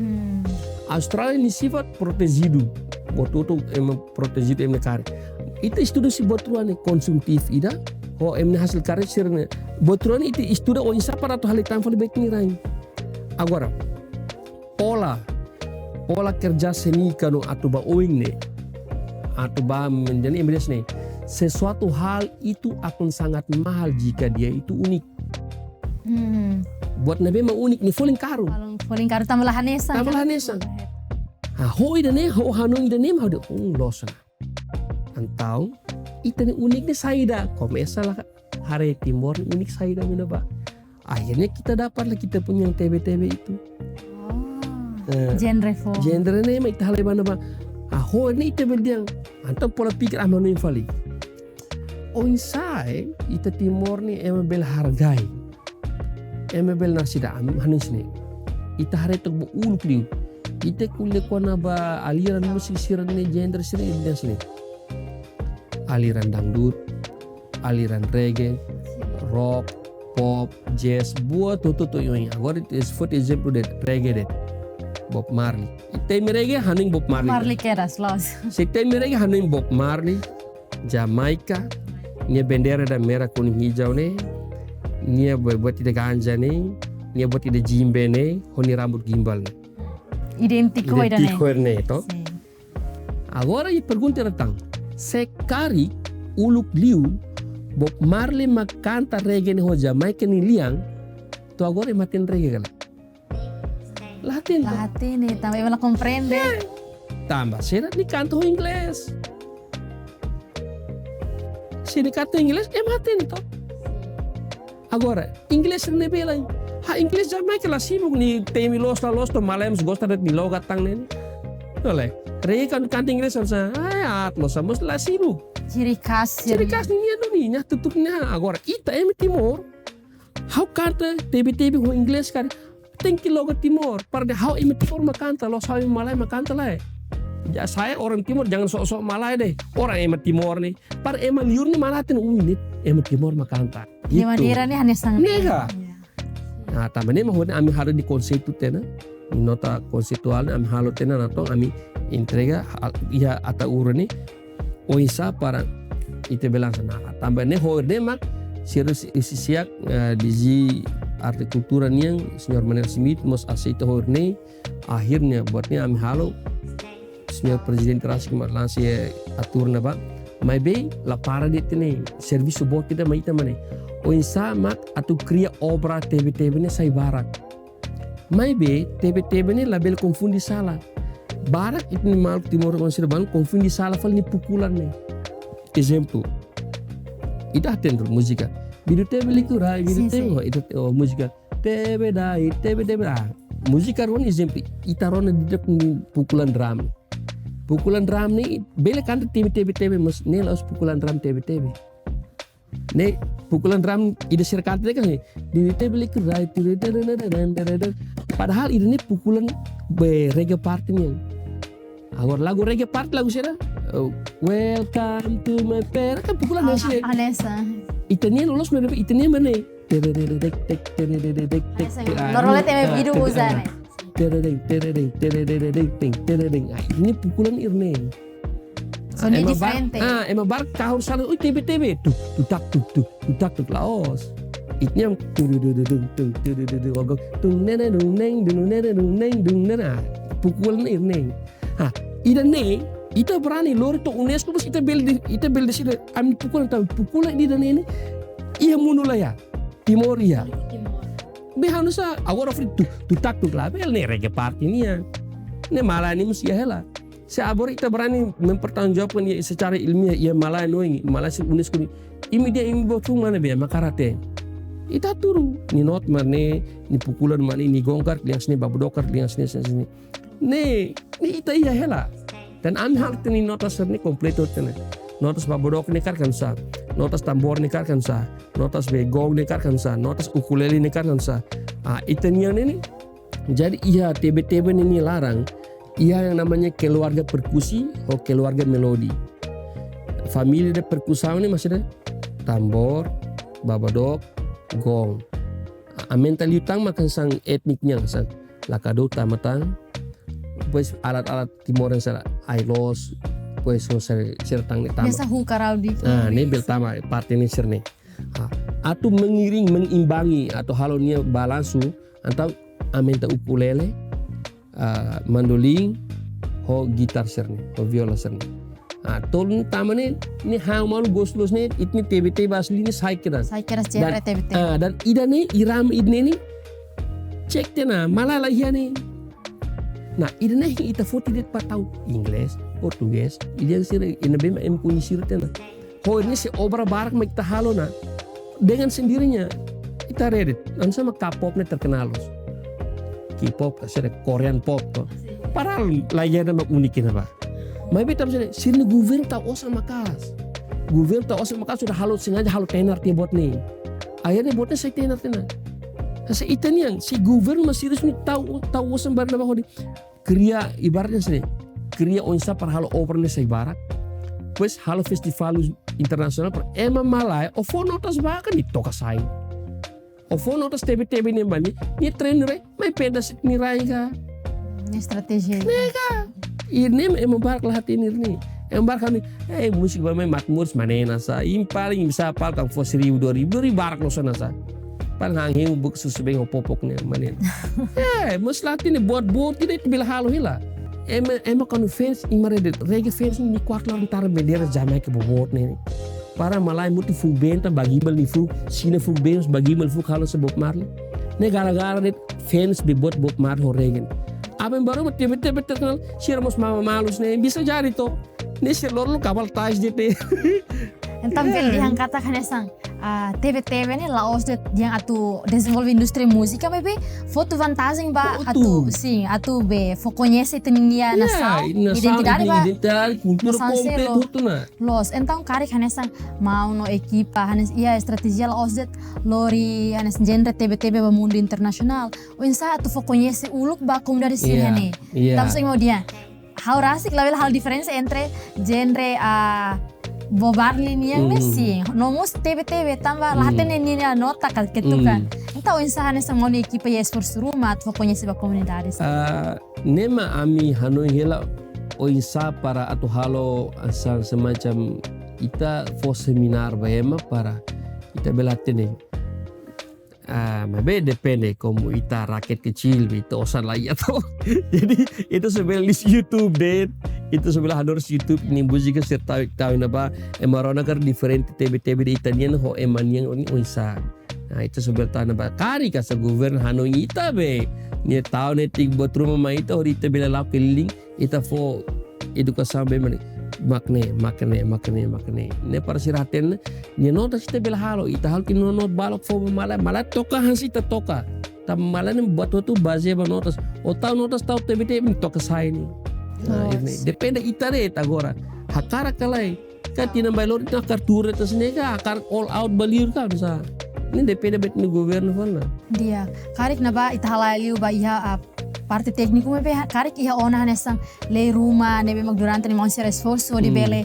Hmm. Austrália nia sifat protejidu. Buat hotu ema protejidu ema nia karya. Ita estuda husi buat rua ne'e, konsumtif ida, ho ema nia hasil karya sira-ne'e. Buat rua ne'e ita estuda oinsá para atu halo tan fali ba ita-nia rain. Agora, pola, pola kerja seni ka no atu ba oin ne'e, atu ba menjadi ema dehan hanesan ne'e. Sesuatu hal itu akan sangat mahal jika dia itu unik. Hmm. Buat ne'ebé mak unik ne'e folin karun. Folin, folin karun tanba la hanesan. Tanba la hanesan. Ha, ho ida-ne'e, ho hanoin ida-ne'e mak ha'u dehan, "Hmm, loos ona." Entaun ita-nia unik ne'e saida? Komesa la haree Timor nia unik saida mak iha ne'ebá. Akhirnya kita dapatlah kita punya yang T B T B itu. Oh. Eh, genre fo. Genre ne'e mak ita halai ba ne'ebá. Ah, ho ne'e ita bele dehan. Entaun pola pikir ami hanoin fali. Oinsá, eh, ita Timor ne'e ema bele hargai. Ema bele nasida, ami hanoin hanesan ne'e. Ita haree took ba uluk liu. Ita ko'alia kona-ba aliran musik sira-ne'e, genre sira-ne'e, ita dehan hanesan ne'e. Aliran dangdut, aliran reggae, rock, pop, jazz, buat hotu-hotu iha oin. Agora, ita foti ezemplu de'it, reggae de'it. Bob Marley. Ita temi reggae, hanoin Bob Marley. Marley kedas, loos. Se temi reggae, hanoin Bob Marley, Jamaica, nia bandeira ida merah kuning hijau ne'e, nia buat, buat ida ganja ne'e, nia buat ida djembe ne'e, ho nia rambut gimbal ne'e. Idéntiku ho ida-ne'e. Idéntiku ho ida-ne'e, to? Sin. Agora iha pergunta ida tan. Se karik uluk liu Bob Marley mak kanta reggae ne'e ho Jamaica nia lian, to'o agora ema hatene reggae ka lae? La hatene. La hatene, tanba ema la komprende. Eh, tanba sira nia kanta ho inglés. Se nia kanta ho inglés, ema hatene to. Agora, inglés ne'ebé lai? Ha, inglés Jamaica la sibuk, nia temi loos la loos to'o malae mós gosta de'it nia logat tan ne'e. Oleh, reggae kan kanta inglés hanesan, ah, aat loos, mós la sibuk. Ciri khas, ciri khas nian duni, nia tutur nia. Agora, ita ema Timor, ha'u kanta tebe-tebe ho inglés kan, tenke loga Timor, para dehan ha'u ema Timor mak kanta, la'ós ha'u ema malae mak kanta lae. Ya, saya orang Timor, jangan sok-sok malae deh. Orang ema Timor ne'e, para ema liur ne'e mak la hatene, "Ui, ne'e ema Timor mak kanta." Gitu. Nia maneira ne'e hanesan. Nega. Ya. Nah, tanba ne'e mak hodi ami halo nia konseitu tiha ona, nia nota konseitu ne'e ami halo tiha ona, entaun ami entrega hal, iha Ataúro ne'e, oinsá para ita bele lansa. Nah, tanba ne'e ho ida-ne'e mak sira husi, husi SEAK, eh, DG Arte Kultura nian, Señór Manuel Schmidt, mós aseita ho ida-ne'e, akhirnya buat ne'e ami halo, Señór Prezidente rasik mak lansa iha atur ne'ebá. Maibé la para de'it ne'e, servisu boot ida mai ita mak ne'e. Oinsá mak atu kria obra T V T V ne'e sai barak. Maibé, T V T V ne'e labele konfunde sala. Barak ita-nia maluk Timor-Leste sira balu konfunde sala fali nia pukulan ne'e. Ezemplu, ita hatene múzika. Bidu T V liku rai, bidu Sin, T V, sin. Oh, ita, oh, múzika. T V dai, T V, T V, ah. Múzika rona ezemplu, ita rona didi'ak nia pukulan drum. Pukulan drum ne'e, bele kanta T V, T V, T V, mas ne'e la'ós pukulan drum T V, T V. Ne'e, pukulan drum ida sira kanta de'it kan, ne'e. Di T V liku rai, ti, di, di, di. Padahal ida-ne'e pukulan be reggae party nian. Agora lagu reggae party lagu sira, oh, Welcome to my paradise, kan pukulan Ah, hanesan ne'e. Hanesan. Ita-nian loloos mak ne'e, ita-nian mak ne'e. Tere, tere, dek, dek, tere, tere, dek, dek, Hanesan. Tere, Loro ah, lete ah, bidung tere, uza ah. Ne'e. Tere, deng, tere, deng, tere, tere, deng, deng, tere, deng. Ah, ida-ne'e pukulan ida-ne'e. Sonidu Ema bar-, diferente. Ah, ema barak kahur sala, ui, T V, T V, tuk, tuk, tak, tuk, tuk, tuk, tak, tuk, la'ós. Ita-nian, tu, tu, tu, tu, tu, tu, tu, tu, tu, tu, tu, nene, nung, neng, nung, nene, nung, neng, nung, nene. Ah, pukulan ida-ne'e. Ah, ida-ne'e, ita berani lori to'o UNESCO, mas ita bele de-, ita bele deside, ami pukulan tan, pukulan ida-ne'e ne'e, iha mundu laiha, Timor iha. Be hanu sa, agora fri tu, tu tak tu la, bele ne'e reggae party nian. Ne'e malae nia mós iha hela. Se agora ita berani mempertanggungjawabkan iha secara ilmiah, iha malae nia oin, malae sira UNESCO nian. Imi dehan imi-boot funu mak ne'ebé, mak karate. Ita tuur, nia nota mak ne'e, nia pukulan mak ne'e, nia gong karik lian hanesan ne'e, babodook karik lian hanesan ne'e, hanesan ne'e. Ne'e, ne'e ita iha hela. Dan ami halo tiha nia nota sira-ne'e kompletu tiha ona. Notas babodook ne'e karik hanesan sá. Notas tambor ne'e karik hanesan sá. Notas be gong ne'e karik hanesan sá. Notas ukulele ne'e karik hanesan sá. Ah, ita-nian ne'e ne'e. Jadi iha T V T V ne'e nia laran, iha yang namanya keluarga perkusi ho keluarga melodi. Família de perkusaun ne'e maksudnya tambor, babodook, gong. Aumenta liután mak hanesan etnik nian, hanesan lakadu tama tan. Depois alat-alat Timor yang sira ai-loos, depois ho sira, sira tan ne'e tama. Hanesan huu karau di Ah, ne'e bele tama parte ne'e sira-ne'e. Ah, atu mengiring, mengimbangi, atu halo nia balansu, entaun aumenta ukulele, ah, mandolin, ho gitar sira-ne'e, ho viola sira-ne'e. Ah, tolu ne'e tama ne'e, ne'e ha'u malu gostu loos ne'e, ita-nia T V T V asli ne'e sai kedas. Sai kedas genre Dan, T V T V. Ah, dan ida-ne'e, irama ida-ne'e ne'e, cek tiha ona, malae la iha ne'e. Nah, ida-ne'e ita foti de'it para tau inglés, portugés, ida sira, ida-ne'ebé ema koñese tiha ona. Ho ne'e sei obra barak mak ita halo ona. Dengan sendirinya, ita haree de'it, hanesan mak K-pop ne'e terkenal loos. K-pop, ka sira Korean pop to. Padahal la iha nada mak unik ne'ebá. Maibé tanba sira-ne'e, sira-nia governu tau osan maka'as. Governu tau osan maka'as, sudah halo, sengaja halo tenar tiha buat ne'e. Akhirnya buat ne'e sai tenar tiha ona. Hanesan ita-nian, se governu mak serius ne'e tau, tau osan barak ne'ebá hodi kria, ibaratnya hanesan ne'e, kria oinsá para halo obra ne'e sai barak. Depois halo festival internasionál para ema malae, ó fó notas ba kan nia toka sai. Ó fó notas T V T V ne'e bani, nia treinu rai, mai pedas nia rai ka. Ne'e estratéjia. Ne'e ka. Ida-ne'e ema barak la hatene ida-ne'e. Ema barak hanoin, eh, múzika ba mai mak moris mak ne'e hanesan sá. Imi paling bisa apal kan fó seribu, dua ribu, dua ribu barak loos hanesan sá. Paling hahán buk susu beng ho popok ne'e mak ne'e. Eh, mas la hatene buat boot ida ita bele halo hela. Ema, ema kuandu fans, imi haree de'it, reggae fans nia kuartu laran tara bandeira Jamaica boboot ne'e. Para malae mutin fuuk been tan ba gimbal nia fuuk, Xina fuuk been ba gimbal fuuk halo hanesan Bob Marley. Ne'e gara-gara de'it fans be buat Bob Marley ho reggae. Aban-bainrua mak T V T V terkenal, sira mós mama malu hanesan ne'e, bisa jadi to. Ne'e sira loroloron kabal tais de'it ne'e. Entaun, Eh. Bele dehan katak hanesan, ah, T V T V ne'e la'ós de'it yang atu dezenvolve indústria múzika, maibé foti vantajen ba Foti. Atu, sin, atu be fó koñese ita-nia Ya, nasaun, nasaun, identidade ita-nia ba identidade, kultura nasaun kompletu seluk. Hotu ona. Loos, entaun karik hanesan maun no ekipa, hanesan iha estratéjia la'ós de'it lori hanesan genre T V T V ba mundu internasionál. Oinsá atu fó koñese uluk ba komunidade sira Ya, ne'e. Ya. Tanba sá mak ha'u dehan, ha'u rasik labele halo diferensa entre genre, ah, Bob Marley nian ne'e Hmm. sin. No mós T V T V tanba Hmm. la hatene nia nota ka ketukan. Hmm. Entaun oinsá hanesan maun no ekipa iha esforsu ruma atu fó koñese ba komunidade sira. Ah, ne'e mak ami hanoin hela oinsá para atu halo hanesan semacam ita fó semináriu ba ema para ita bele hatene. Ah, maibé depende, komu ita rakyat kecil, ita osan la iha to. Jadi, ita só bele liu YouTube de'it, ita só bele hanorin YouTube nia múzika sira tau, tau iha ne'ebá, ema rona karik diferente tebe-tebe de'it ita-nian ho ema nian oinsá. Nah, ita só bele tau iha ne'ebá. Karik hanesan governu hanoin ita be, nia tau netik buat ruma mai ita, hodi ita bele la'o keliling, ita fó edukasaun be mak ne'e, mak ne'e, mak ne'e, mak ne'e, mak ne'e. Ne'e para sira hatene, nia notas ita bele halo, ita halo ke no not balok fó malae, malae toka hanesan ita toka. Tanba malae ne'e buat hotu bazeia ba notas. Ó tau notas tau tebe-tebe nia toka sai ne'e. Nah, Notas. Ne'e. Depende ita de'it agora. Hakarak ka lae. Ka tinan bailor ita hakarak tuur de'it hanesan ne'e ka, hakarak all out ba liur ka hanesan. Ne'e depende ba ita-nia governu fali. Di'ak, karik ne'ebá ita halai liu ba iha, ah, parte tékniku maibé ha-, karik iha ona hanesan lei ruma ne'ebé mak durante ne'e maun sira esforsu hodi Hmm. bele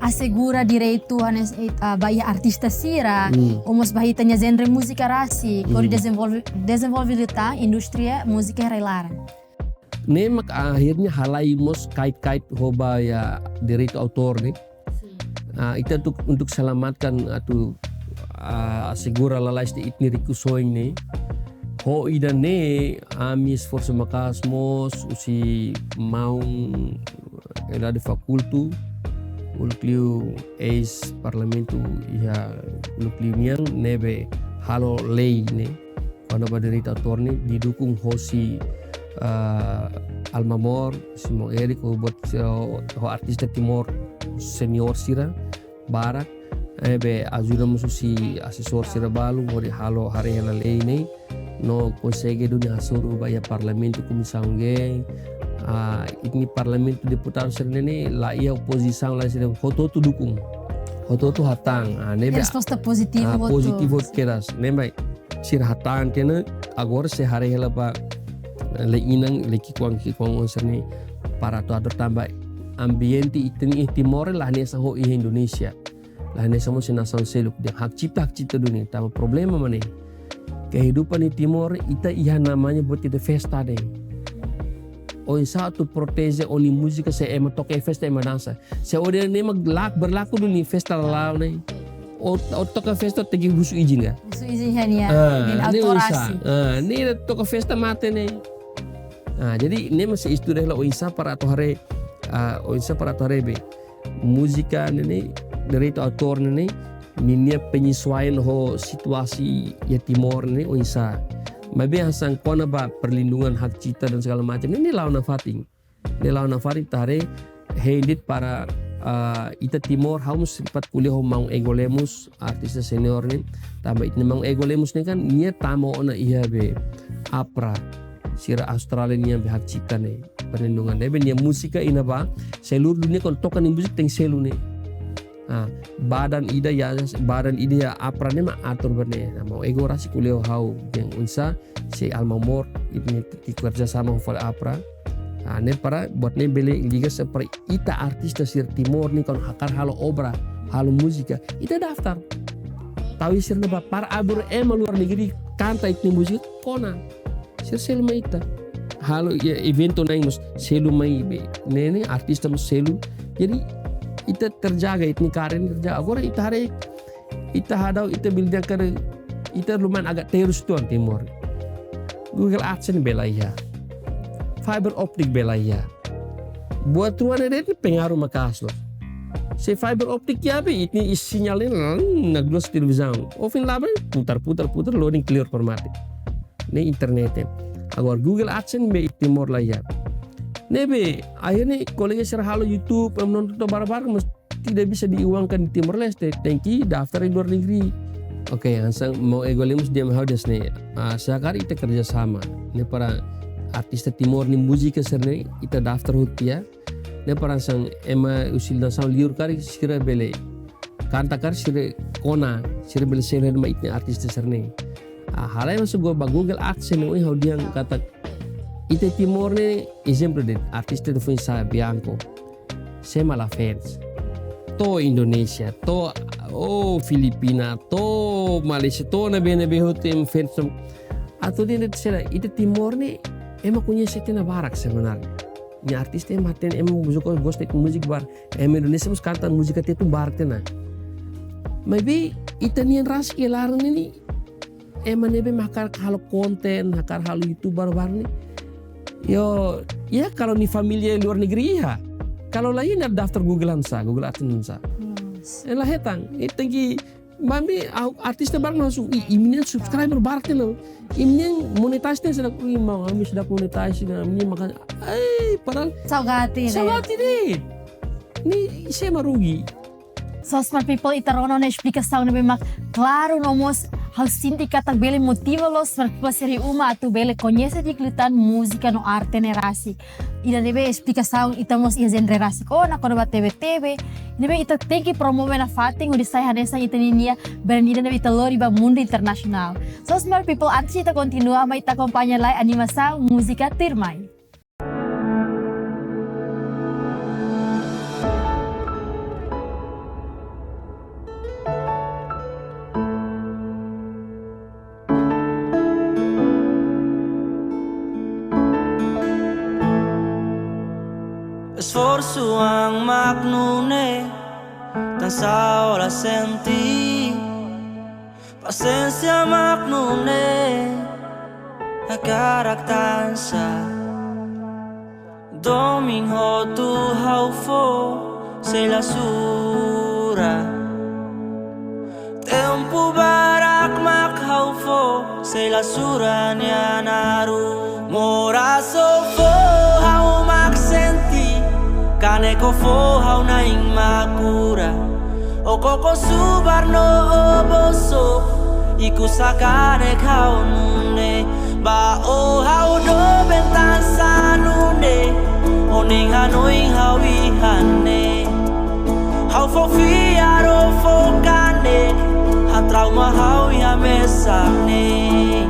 asegura direitu hanesan, eh, ah, ba iha artista sira, Hmm. ou mós ba ita-nia genre múzika rasik, hodi Hmm. dezenvolve, dezenvolve liután indústria múzika iha rai-laran. Ne'e mak akhirnya halai mós kait-kait ho ba iha direitu autór ne'e. Sin. Ah, ita untuk, untuk selamatkan atu, ah, asegura lalais de'it ita-nia rikusoin ne'e. Ho ida-ne'e, ami esforsu maka'as mós husi maun Eduardo Faculto, uluk liu eis-parlamentu iha uluk liu nian ne'ebé halo lei ne'e. Kona-ba direitu autór ne'e didukung hosi, ah, Alma Mor, Simon Eric, ho buat, ho, ho artista Timor senior sira barak, ne'ebé ajuda mós husi asesór sira balu, hodi halo haree hela lei ne'e, no konsege duni hasoru ba iha parlamentu komisaun G, ah, ita-nia parlamentu deputadu sira ne'e la iha opozisaun la sira hotu-hotu dukung. Hotu-hotu hatán, ah, ne'ebé Resposta pozitivu ah, hotu. Pozitivu hotu kedas. Ne'ebé sira hatán tiha ona, agora sei haree hela ba, eh, lei inan, lei ki'ikoan, ki'ikoan oinsá ne'e para atu atur tanba ambiente ita-nia iha Timor la hanesan ho iha Indonézia. La hanesan mós iha nasaun seluk de'it hak cipta, hak cipta duni. Tanba problema mak ne'e. Kehidupan iha Timor ita iha namanya buat ita festa de'it. Oinsá atu proteje ó-nia múzika se ema toka iha festa ema dansa. Se ó dehan ne'e mak lak-, berlaku duni festa la'o ne'e. Ó, ó toka festa tenke husu izin ka? Husu izin iha nia, ah, nia ne'e autorizasi. Oinsá. Ah, ne'e toka festa mate ne'e. Ah, jadi ne'e mak sei estuda hela oinsá para atu haree, ah, oinsá para atu haree be. Múzika ne'e ne'e, direitu autór ne'e ne'e, ninia penyesuaian ho situasi iha Timor ne'e oinsá. Maibé hanesan kona-ba perlindungan hak cipta dan segala macam ne'e ne'e la'o nafatin. Ne'e la'o nafatin ita haree hein de'it para, ah, ita Timor, ha'u mós sempat ko'alia ho maun Ego Lemos, artista senior ne'e, tanba ita-nia maun Ego Lemos ne'e kan, nia tama ona iha be APRA, sira Austrália nian be hak cipta ne'e, perlindungan ne'e, be nia múzika iha ne'ebá, seluruh dunia kuandu toka nia múzika tenke selu ne'e. Ah, badan ida iha, badan ida iha APRA ne'e mak atur ba ne'e. Nah, maun Ego rasik ko'alia ho ha'u, dehan oinsá, se Alma Mor, ita-nia atu kerjasama ho fali APRA. Ah, ne'e para, buat ne'e bele liga se para ita artista sira Timor ne'e kuandu hakarak halo obra, halo múzika, ita daftar. Tau iha sira-ne'ebá para abur ema luar negeri kanta ita-nia múzika kona. Sira selu mai ita. Halo iha eventu na'in mós selu mai be. Ne'e ne'e artista mós selu. Jadi ita terjaga, ita-nia karya ne'e terjaga. Agora ita haree, ita hadau, ita bele dehan karik ita lumayan agak terus tuan Timor. Google AdSense bele iha. Fiber optic bele iha. Buat rua ne'e de'it pengaruh maka'as loos. Se fiber optic iha be, ita-nia sinyal ne'e, hmm, nakdua husi televizaun. Ohin labele putar, putar, putar, loading clear format. Ne'e internet ne'e. Agora Google AdSense be iha Timor la iha. Ne'ebé, akhirnya kolega sira halo YouTube, em, nonton to'o barak-barak, mas tidak bisa diuangkan di Timor Leste, tenke daftar di luar negeri. Oke, hanesan maun Ego Lemos dehan mai ha'u dehan ne'e, ah, se karik ita kerjasama. Ne'e para artista Timor nia múzika sira-ne'e, ita daftar hotu tiha. Ne'e para hanesan ema husi nasaun liur karik sira bele kanta karik sira kona, sira bele selu mai ita-nia artista sira-ne'e. Ah, halo mós go ba Google AdSense ne'e, ohin ha'u dehan katak ita Timor ne'e, ezemplu de'it, artista ida foin sa'e Bianco. Sé mak la fans. To'o Indonézia, to'o, oh, Filipina, to'o Malaysia, to'o ne'ebé-ne'ebé hotu ema fans. Atu dehan de'it sira, ita Timor ne'e, ema koñese tiha ona barak sebenarnya. Nia artista ema hatene, ema múzika gosta múzika barak. Ema Indonézia mós kanta múzika tiha tun barak tiha ona. Maibé ita-nian rasik iha laran ne'e, ema ne'ebé mak hakarak halo konten, hakarak halo YouTube baru-baru ne'e. Yo, ya kalau nia família luar negeri iha. Kalau la iha, nia daftar Google hanesan, Google AdSense hanesan. Yes. Eh, la hetan, eh, tenke, maibé, ah, artis ne'e barak masuk, "Ih, imi-nian subscriber barak ne'e. Imi-nian monetize ne'e," sira, "Ih, maun, ami sudah monetize ne'e, imi-nian makan." Eh, padahal saugati de'it. Saugati de'it. Ne'e, sé mak rugi. So, smart people, ita rona ona esplikasaun ne'ebé mak klaru no mós ha'u sente katak bele motiva loos smart people sira iha uma atu bele koñese di'ak liután múzika no arte ne'e rasik. Ida-ne'ebé esplikasaun ita mós iha genre rasik ona kona-ba T V T V. Ne'ebé ita tenke promove nafatin hodi sai hanesan ita-ninia brand ida ne'ebé ita lori ba mundu internasionál. So, smart people, antes ita kontinua, mai ita akompaña lai animasaun múzika tuirmai. Esforsu an mak nune'e, tansá ó la sente. Pasiénsia mak nune'e, hakarak tansá. Domin hotu ha'u fó, sei la sura. Tempu barak mak ha'u fó, sei la sura nia naruk. Moras ó fó, ha'u mak sente, kanek ó fó, ha'u na'in mak kura. Ó koko subar no ó bosok, ikus hakanek ha'u nune'e. Ba ó ha'u doben tansá nune'e, ó nein hanoin ha'u iha ne'e. Ha'u fó fiar, ó fó kanek, hatrauma ha'u iha mesak ne'e.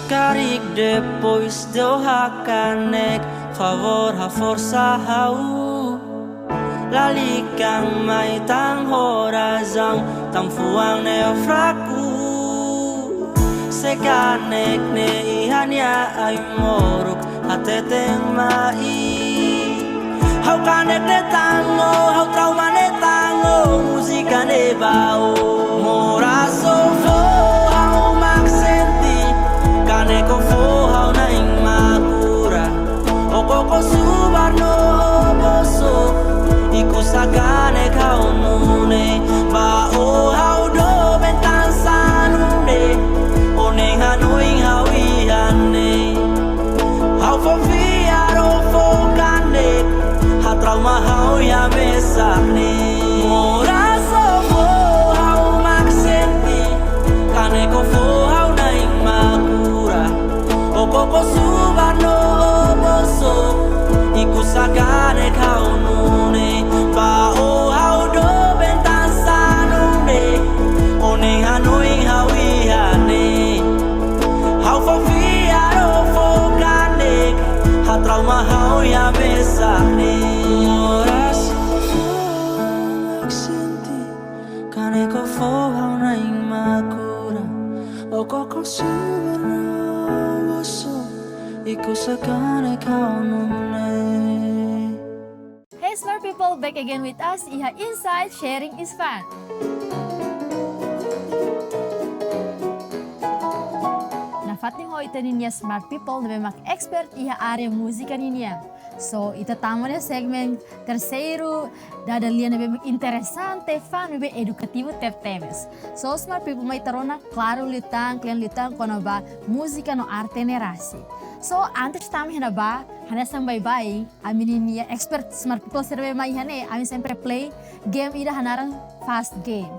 Karik depois de ó hakanek, favór haforsa ha'u. Lalika mai tan ho razaun, tan fuan ne'e fraku. Se kanek ne'e iha nia ai-moruk, hateten mai. Ha'u kanek ne'e tan ó, ha'u trauma ne'e tan ó, múzika ne'e ba ó. Moras ó fó, ha'u mak sente, kanek ó fó, ha'u na'in mak kura. Ó koko subar no ó bosok, ikus hakanek ha'u nune'e. Ba ó ha'u doben tansá nune'e, ó nein hanoin ha'u iha ne'e. Ha'u fó fiar, ó fó kanek, hatrauma ha'u iha mesak ne'e. Moras ó fó, ha'u mak sente, kanek ó fó, ha'u na'in mak kura. Ó koko subar no ó bosok, ikus hakanek ha'u nune'e. Ba ó ha'u doben tansá nune'e, ó nein hanoin ha'u iha ne'e. Ha'u fó fiar, ó fó kanek, hatrauma ha'u iha mesak ne'e. Moras ó fó, ha'u mak sente, kanek ó fó, ha'u na'in mak kura. Ó koko subar no ó bosok, ikus hakanek ha'u nune'e. Hey smart people, back again with us iha Insight, Sharing is Fun. Nafatin ho ita-ninia smart people ne'ebé mak expert iha área múzika ninian. So, ita tama ona iha segmen terseiru, dada lia ne'ebé mak interesante, fun, ne'ebé edukativu tebetebes. So, smart people, mai ita rona klaru liután, kle'an liután kona-ba múzika no arte ne'e rasik. So, antes tama iha ne'ebá, hanesan baibain, ami-ninia expert smart people sira ne'ebé mai iha ne'e, ami sempre play game ida hanaran Fast Game.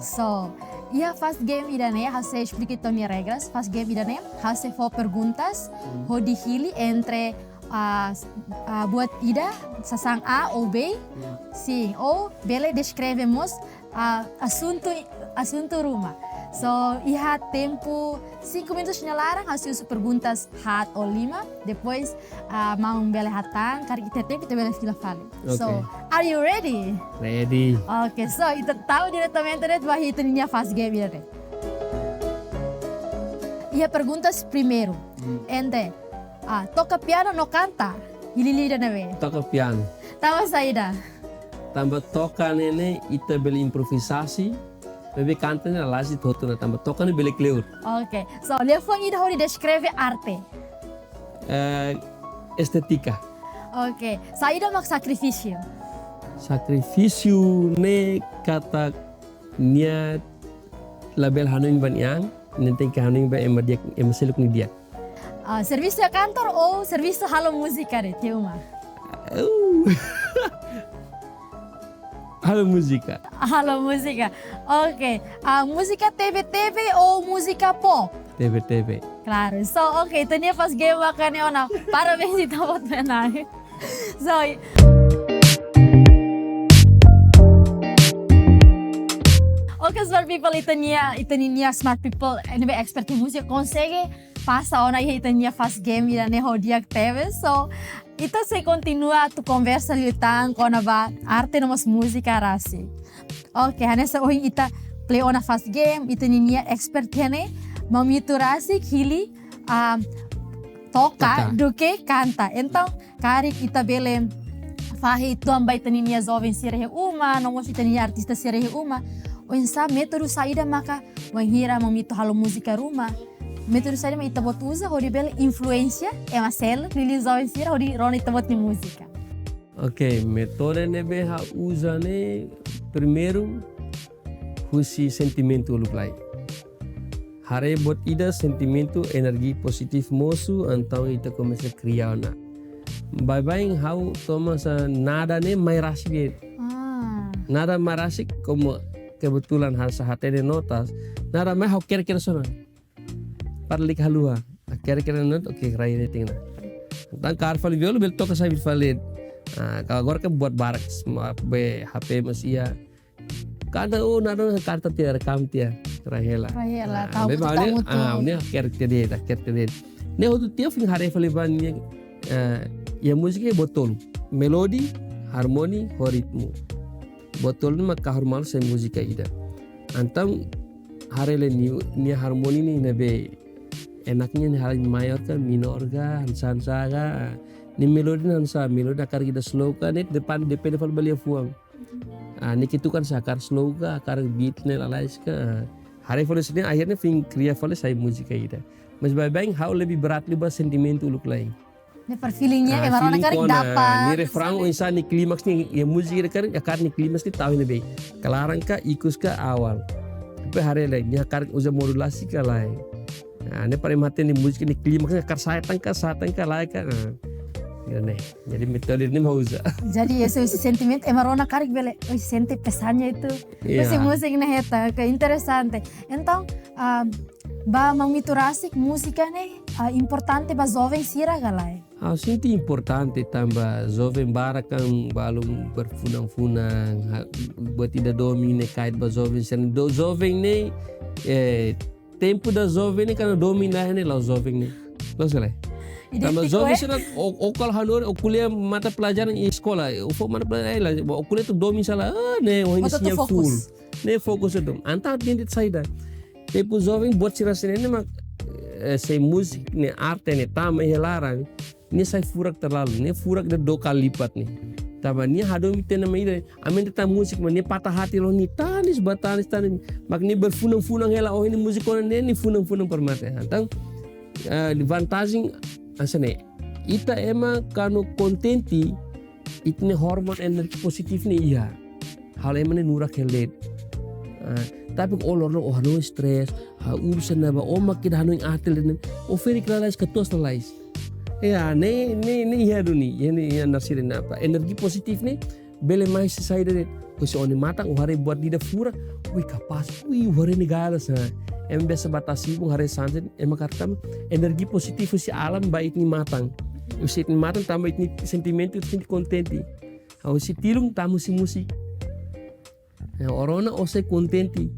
So, iha Fast Game ida-ne'e, ha'u sei esplika uitoan nia regras. Fast Game ida-ne'e, ha'u sei fó perguntas, hodi hili entre, ah, s-, ah, buat ida, sasán A ou B, sin, ou bele deskreve mós, ah, asuntu, asuntu ruma. So, iha tempu cinco minutos nia laran, ha'u sei husu perguntas haat ou lima. Depois, ah, maun bele hatán, karik iha tempu ita bele fila fali. So, Ok. Are you ready? Ready. Ok, so, ita tau diretamente de'it ba ita-nia fast game ida de'it. Iha perguntas primeiru. Entaun, ah, toka piano no kanta? Hili liu ida ne'ebé? Toka piano. Tanba saida? Tanba toka ne'e ne'e ita bele improvizasaun, maibé kanta ne'e lalais ita hotu ona, tanba toka ne'e bele kleur. Ok, so, liafuan ida hodi deskreve arte? Eh, estétika. Ok, saida mak sakrifísiu? Sakrifísiu ne'e katak nia labele hanoin ba nia an, nia tenke hanoin ba ema di'ak, ema seluk nia di'ak. Ah, servisu iha kantor ou servisu halo múzika de'it iha uma? Uh. Halo múzika. Halo múzika. Ok. Ah, múzika T V T V ou múzika pop? T V T V. Klaru. So, ok, ita-nia fast game maka ne'e ona. Parabéns, ita-boot manán. So, ok, smart people, ita-nia, ita-nia smart people, ne'ebé expert iha múzika, konsege pasa ona iha ita-nia fast game ida ne'e ho di'ak tebes. So, ita sei kontinua atu konversa liután kona-ba arte no mós múzika rasik. Ok, hanesan ohin ita play ona fast game, ita-nia expert iha ne'e, Mamito rasik hili, ah, toka Toka. duké kanta. Entaun, karik ita bele fahe uitoan ba ita-nia joven sira iha uma, no mós ita-nia artista sira iha uma. Oinsá métodu saida maka wainhira Mamito halo múzika ruma? Métodu saida mak ita-boot uza hodi bele influénsia ema seluk, liuliu joven sira hodi rona ita-boot nia múzika? Ok, métodu ne'ebé ha'u uza ne'e primeiru husi sentimentu uluk lai. Haree buat ida sentimentu energi pozitivu mosu, entaun ita komesa kria ona. Baibain ha'u to'o masa nada ne'e mai rasik de'it. Ah. Nada mai rasik, komu kebetulan ha'u sá hatene notas, nada mai ha'u kere-kere sona. Para lik haluha. Kere-kere notas, ok, rai ne'e tiha ona. Entaun karik fali violu bele toka sai fali. Ah, kalau agora kan buat barak, sma-, be, H P masih iha. Kada, oh, nada, karta tiha, rekam tiha, rai hela. Rai hela, Ah, tahu memang betul ne'e, tahu tu. Ah, ne'e kere-kere de'it, kere-kere de'it. Ne'e hotu tiha foin haree fali ba nia, eh, iha múzika iha buat tolu. Melodi, harmoni, ho ritmu. Buat tolu ne'e mak kahur malu sai múzika ida. Entaun haree lai nia, nia harmoni ne'e ne'ebé enaknya nia halo maiór ka, minór ka, hanesan sá ka. Nia melodi hanesan sá, melodi hakarak ida slow ka, ne'e depan depende fali ba liafuan. Ah, nia ketukan sá, hakarak slow ka, hakarak beat ne'e lalais ka. Haree fali sini, akhirnya foin kria fali sai múzika ida. Mas baibain ha'u lebih berat liu ba sentimentu uluk lai. Ne'e para feeling nia, Ah, ema rona feeling karik kona, dapat. nia refrain oinsá, nia klimaks nia, iha múzika ida karik, hakarak nia klimaks nia tau iha ne'ebé. Klaran ka, ikus ka, awal. Depois haree lai, nia hakarak uza modulasi ka lae. Ah, ne'e para ema hatene múzika nia klimaks nia hakarak sa'e tan ka, sa'e tan ka, lae ka. Ah. Ya, ne'e. Jadi métodu ne'e ha'u uza. Jadi, ya, se, se sentimentu, ema rona karik bele, oh, sente pesannya itu. Iya. Terus musik ne'e hetan, ke interesante. Entaun, ah, ba Mamito rasik, múzika ne'e, ah, importante ba joven sira ka lae? Ha'u sente importante tanba joven barak kan balun berfunang-funang, ha, buat ida domin ne'e kait ba joven sira. Do joven ne'e, eh, tempu ida joven ne'e kan domin ne'e la'ós joven ne'e. Loos ka lae? Tanba Identik joven eh? sira, ó, ó ko'alia hanorin, ó ko'alia mata pelajaran iha eskola, ó fó mata pelajaran, eh, lae, ó ko'alia atu domin sala, ah, ne'e, ó iha Ó atu sinyal full. fokus. Ne'e fokus atu. Entaun, identik saida. Tempu joven buat sira sira ne'e mak, eh, se múzika ne'e arte ne'e tama iha laran, nia sai furak terlalu, nia furak ida dua kali lipat ne'e. Tanba nia hadomi tiha mai ida, ami atu tama múzika, mas nia patah hati loos, nia tanis, ba tanis, tanis. Mak nia berfunang-funang hela, oh, nia múzika ne'e, nia funang-funang para mate. Entaun, eh, vantajen hanesan ne'e. Ita ema kuandu kontente, ita-nia hormon energi pozitivu ne'e iha. Halo ema ne'e nurak hela de'it. Ah, tapi ó loroloron ó halo stress, halo urusan ne'ebá, ó mak ida hanoin aat hela de'it, ó ferik lalais, katuas lalais. Ya, ne'e, ne'e, ne'e iha duni, iha ne'e, iha narsir ne'e apa? Energi pozitivu ne'e bele mai husi saida de'it? Husi ó-nia matan, ó haree buat ida furak, ui, kapás, ui, ó haree ne'e galas, ha. Ema biasa ba tasi-ibun haree sunset, ema karik tama, energi pozitivu husi alam ba ita-nia matan. Husi ita-nia matan tama ita-nia sentimentu, ita sente kontente. Husi tilun tama husi múzika. Ya, ó rona ó sai kontente.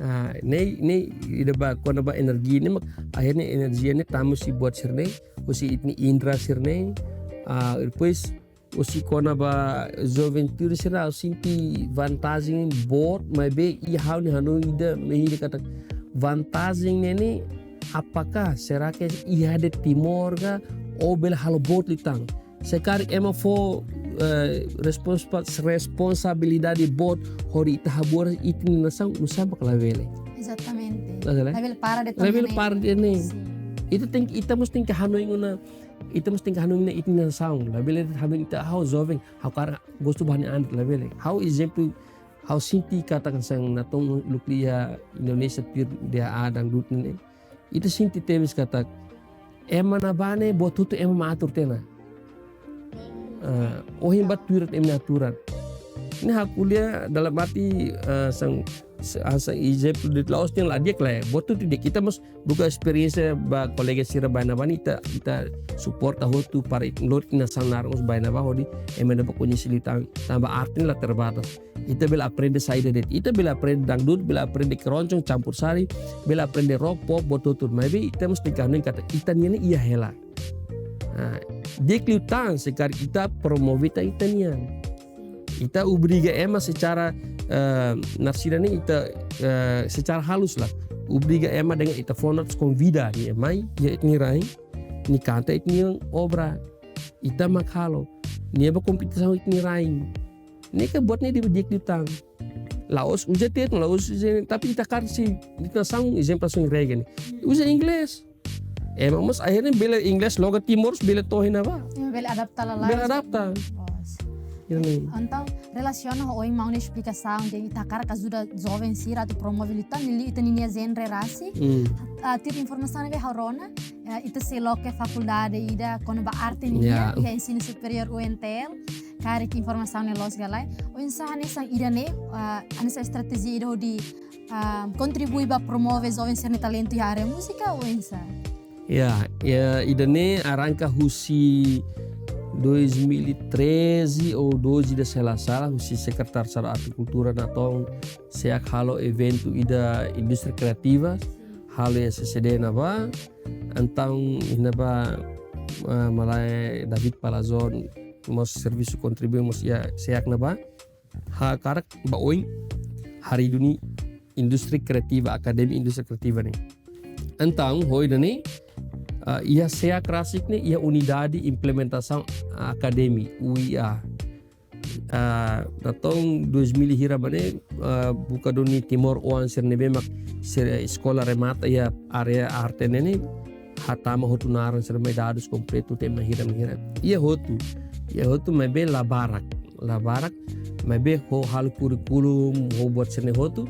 Ah, ne'e, ne'e ida ba, kona-ba energi ne'e mak, akhirnya energi ne'e tama husi buat sira-ne'e, husi ita-nia indra sira-ne'e, ah, depois husi kona-ba juventude sira, ha'u sente vantajen boot, maibé iha ha'u-nia hanoin ida, mak ida katak vantajen ne'e ne'e, apakah, será que iha de'it Timor ka, ou bele halo boot liután? Se karik ema fó, eh, responsa-, responsabilidade boot hodi ita haburas ita-nia nasaun, nusá mak labele? Exatamente. Labele? Labele para de'it. Labele para de'it ne'e. Sin. Ita tenke, ita mós tenke hanoin ona, ita mós tenke hanoin ona ita-nia nasaun. Labele hanoin ita, ha'u joven, ha'u hakarak gostu ba ha'u-nia an de'it, labele. Ha'u ezemplu, ha'u sente katak hanesan natoon uluk iha Indonézia tuir D A A dangdut ne'e. Ita sente tebes katak ema ne'ebá ne'e buat hotu ema mak atur tiha ona. Ah, ohin bá tuir ema nia aturan. Ne'e ha'u ko'alia dalam arti, ah, sang, sa-, sang ezemplu de'it la'ós dehan la di'ak, la, buat hotu di'ak. Ita mós buka esperiénsia ba kolega sira bainhira ne'ebá ne'e ita, ita suporta hotu para it-, lori ita-nia nasaun naran mós bainhira ne'ebá hodi ema ne'ebá koñese liután, tanba arte ne'e la terbatas. Ita bele aprende saida de'it. Ita bele aprende dangdut, bele aprende keroncong, campur sari, bele aprende rock, pop, buat hotu. Maibé ita mós tenke hanoin katak ita-nian ne'e iha hela. Ah, di'ak liután se karik ita promove tan ita-nian. Ita obriga ema secara, eh, naran sira ne'e ita, eh, secara halus la. Obriga ema dengan ita fó ona, konvida nia mai, iha ita-nia rain, nia kanta ita-nia obra. Ita mak halo. Nia bá kompetisaun ita-nia rain. Ne'e ka buat ne'e di'ak liután. La'ós uza teto, la'ós uza, tapi ita hakarak sei, ita nasaun, ezemplu hanesan reggae ne'e. Uza inglés. Ema mós akhirnya bele inglés, loga Timor, bele to'o iha ne'ebá. Ema bele adapta lalais. Bele adapta. Oh, sin. Ida-ne'e. Entaun, relasiona ho ohin maun nia esplikasaun, dehan ita hakarak ajuda joven sira atu promove liután, liuliu ita-nia genre rasik. Hmm. Ah, tuir informasaun ne'ebé ha'u rona, eh, ita sei loke fakuldade ida kona-ba arte nian, Ya. iha Ensinu Superiór U N T L. Karik informasaun ne'e loos ka lae. Oinsá hanesan ida-ne'e, ah, hanesan estratéjia ida hodi, ah, kontribui ba promove joven sira-nia talentu iha área múzika, oinsá? Ya, ya, ida-ne'e arranka husi dois mil e treze ou doze ida se la sala, husi Sekretáriu Estadu Arte Kultura natoon SEAK halo eventu ida indústria kreativa, halo iha C C D ne'ebá, entaun iha ne'ebá, ah, malae David Palazón mós servisu kontribui mós iha SEAK ne'ebá. Hakarak ba oin haridu nia indústria kreativa, akademia indústria kreativa ne'e. Entaun, ho ida-ne'e, ah, iha SEAK rasik ne'e, iha unidade implementasaun akademia, U I A. Ah, natoon dois mil hira ba ne'e, ah, buka duni Timor oan sira ne'ebé mak sira eskola remata iha área arte ne'e ne'e, hatama hotu naran sira mai dadus kompletu tema hira mai hira. Iha hotu. Iha hotu maibé la barak. La barak. Maibé ho halo kurikulum, ho buat sira-ne'e hotu.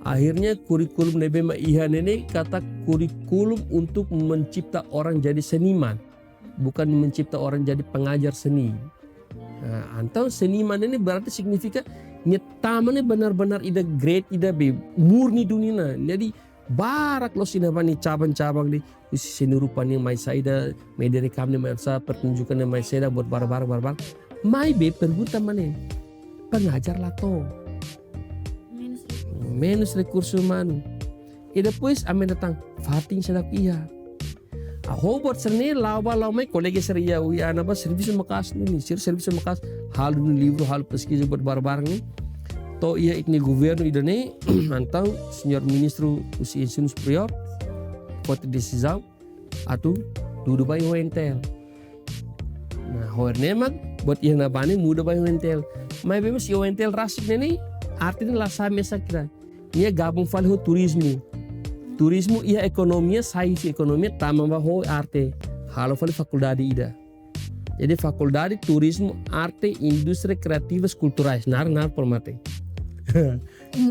Akhirnya kurikulum ne'ebé mak iha ne'e ne'e katak kurikulum untuk mencipta orang jadi seniman. Bukan mencipta orang jadi pengajar seni. Nah, entaun seniman ne'e ne'e berarti signifika nia tama ne'e benar-benar ida grade ida be murni duni ona. Jadi barak loos iha ne'ebá nia cabang-cabang de'it, husi seni rupa ne'e mai saida, media rekam ne'e mai saida, pertunjukan ne'e mai saida, buat barak-barak, barak-barak. Maibé pergunta mak ne'e, pengajar la to'o. Menus rekursu. Menus rekursu umanu. I depois ami datang, fatin seidauk iha. Ah, ho buat sira-ne'e la'o bá la'o mai, kolega sira iha U I A ne'ebá servisu maka'as duni, sira servisu maka'as, halo duni livru, halo peskiza buat barak-barak ne'e. To'o iha ita-nia governu ida-ne'e, entaun señór ministru husi Ensinu Superiór foti desizaun atu dudu ba iha U N T L. Nah, ho ida-ne'e mak buat iha ne'ebá ne'e muda ba iha U N T L. Maibé mós iha U N T L rasik ne'e ne'e, arte ne'e la sai mesak ida. Nia gabung fali ho turizmu. Turizmu iha ekonomia, sai husi ekonomia tama ba ho arte. Halo fali fakuldade ida. Jadi Fakuldade Turizmu, Arte, Indústria Kreativas Kulturais. Naran, naran pol mate.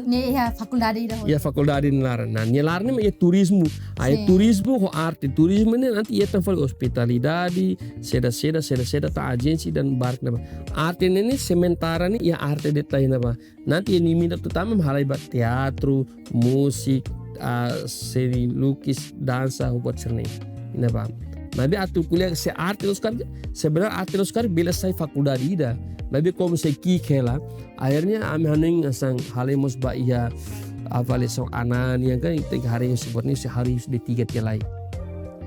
Ne'e iha fakuldade ida hotu. Iha fakuldade nia laran. Nah, nia laran ne'e iha turizmu. Ai, sin. Turizmu ho arte. Turizmu ne'e nanti iha tan fali ospitalidade, saida, saida, saida, saida, tan ajénsia dan barak ne'ebá. Arte ne'e ne'e sementara ne'e iha arte de'it iha ne'ebá. Nanti iha nia minat utama mak halai ba teatru, múzika, ah, seni lukis, dansa, ho buat sira-ne'e. Iha ne'ebá. Maibé atu ko'alia se arte loos karik, sebenarnya arte loos karik bele sai fakuldade ida. Maibé komu sei ki'ik hela, akhirnya ami hanoin hanesan halai mós ba iha avaliasaun A N A nian kan, tenke haree husi buat ne'e, se haree husi D tiga tiha lai.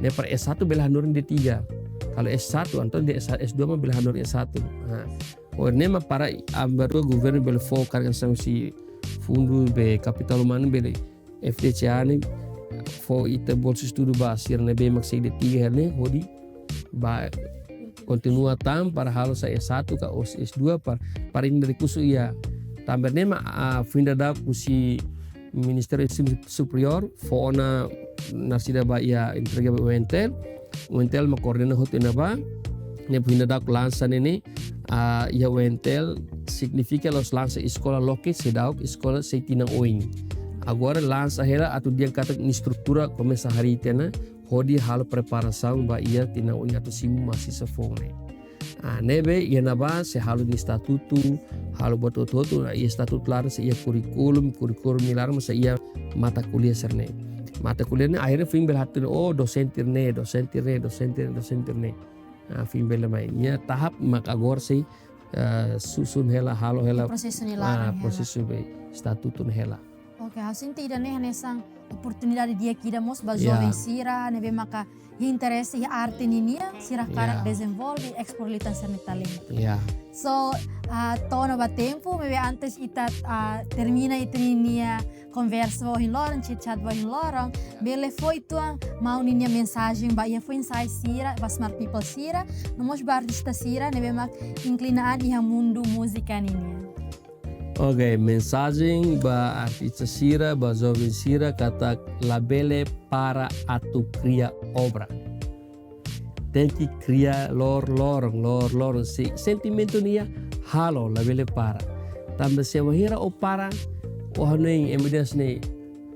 Ne'e para S satu bele hanorin D tiga. Kalau S satu, entaun di S, S dua mak bele hanorin S satu. Nah, ne'e mak para, ah, baru governu bele fó karga sang husi fundu be kapitál umanu bele F D C A ne'e fó ita bolsa estudu ba sira ne'ebé mak sei D tiga hela ne'e hodi bá kontinua tan para halo sai S satu ka ou S dua para, para ida rekursu iha. Tanba ne'e mak, ah, foin dadauk husi Ministériu Ensinu Superiór fó ona naran sira ba iha entrega ba UNTL. UNTL mak koordena hotu iha ne'ebá. Ne'e foin dadauk lansa ne'e ne'e, ah, iha UNTL signifika la'ós lansa eskola loke seidauk eskola sei tinan oin. Agora lansa hela atu dehan katak nia estrutura komesa harii tiha ona, hodi halo preparasaun ba iha tinan oin atu simu mahasiswa foun ne'e. Ah, ne'ebé iha ne'ebá sei halo nia estatutu, halo buat hotu-hotu, ah, iha estatutu laran sei iha kurríkulu, kurríkulu nia laran mak sei iha mata kuliah sira-ne'e. Mata kuliah ne'e akhirnya foin bele hatene, oh, dosente ne'e, dosente ne'e, dosente ne'e, dosente ne'e. Ah, foin bele mai. Nia tahap mak agora sei, eh, susun hela, halo hela. Prosesu nia laran hela. Prosesu be estatutu ne'e hela. Oke, ha'u sente ida-ne'e hanesan oportunidade di'ak ida mós ba joven sira ne'ebé maka iha interese iha arte ninian, sira hakarak dezenvolve, esplora liután sira-nia talentu. So, ah, to'o ona ba tempu, maibé antes ita, ah, termina ita-nia konversa ba ohin loron, chit chat ba ohin loron, bele fó uitoan maun ninia mensajen ba iha foin-sa'e sira, ba smart people sira, no mós ba artista sira ne'ebé mak inklina an iha mundu múzika ninian. Oke, mensajen ba artista sira, ba joven sira, katak labele para atu kria obra. Tenke kria loroloron, loroloron. Se sentimentu ne'e iha, halo, labele para. Tanba se wainhira ó para, ó hanoin, ema dehan hanesan ne'e,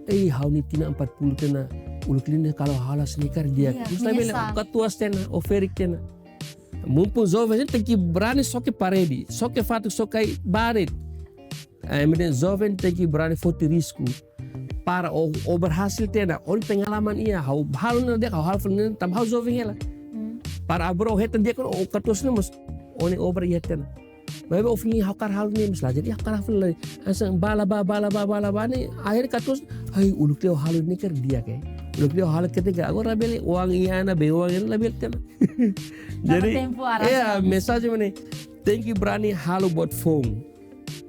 ei, ha'u-nia tinan empat puluh tiha ona, uluk liu ne'e kalau halo hanesan ne'e karik di'ak. Iya, terus labele, menyesal. Ó katuas tiha ona, ó ferik tiha ona. Mumpung joven tenke brani xoke parede, xoke fatuk, xoke ai baret. Eh, ema dehan joven tenke brani foti risku. Para ó, ó berhasil tiha ona, ó-nia pengalaman iha, ha'u halo ne'e di'ak, ha'u halo fali ne'e, tanba ha'u joven hela. Hmm. Para agora ó hetan di'ak, ó katuas ne'e mós, ó-nia obra iha tiha ona. Maibé ó fini ha'u hakarak halo ne'e, mas la jadi, ha'u hakarak fali lai. Hanesan bá la bá, bá la bá, bá la bá ne'e, akhirnya katuas, ai, uluk liu ha'u halo ne'e karik di'ak, eh. Uluk liu ha'u halo karik di'ak, agora labele, uang iha ona, be uang iha ona, labele tiha ona. Tanba tempu arrasta. Jadi, iya, mensajen mak ne'e, tenke brani halo buat foun.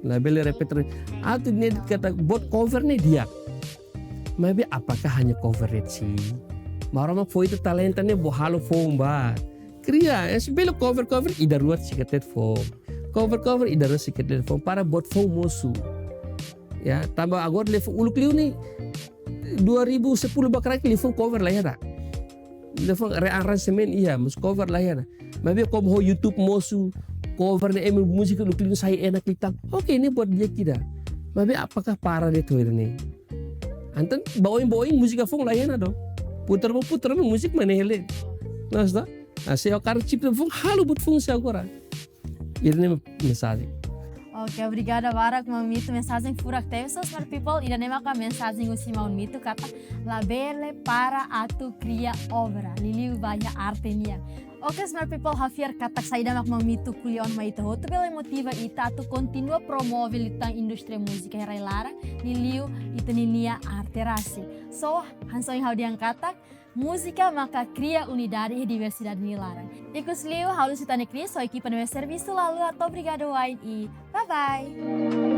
Labele repete. Atu ne'e katak buat cover ne'e di'ak. Maibé apakah hanya cover de'it sih? Maromak fó ita talenta ne'e bá halo foun bá. Kria, eh, se bele cover, cover ida rua sei katet foun. Cover, cover ida rua sei katet foun. Para buat foun mosu. Ya, tanba agora liafuan uluk liu ne'e dua ribu sepuluh ba kraik liafuan cover la iha ona. Liafuan rearranjemen iha, mas cover la iha ona. Maibé komu ho YouTube mosu, cover ne'e ema múzika uluk liu sai enak liután. Oke, ne'e buat di'ak ida. Maibé apakah para de'it ho ida-ne'e? Entaun, ba oin, ba oin múzika foun la iha ona dong. Putar ba putar, ema múzika mana hele. Nós tá? Ah, se ó hakarak chip foun, halo buat foun sei agora. Ida-ne'e mensajen. Oke, obrigada barak, Maun Mito. Mensajen furak tebes, so smart people. Ida-ne'e maka mensajen husi Maun Mito katak labele para atu kria obra. Liuliu ba iha arte nian. Oke, smart people, ha'u fiar katak saida mak Maun Mito ko'alia ona mai ita hotu bele motiva ita atu kontinua promove liután indústria múzika iha rai-laran, liuliu ita-nia arte rasik. So, hanesan ohin ha'u dehan katak, múzika maka kria unidade iha diversidade nia laran. Ikusliu, ha'u Lucy Tane Cris, ho ekipa ne'ebé servisu la haluha hato'o obrigada wa'in i bye bye.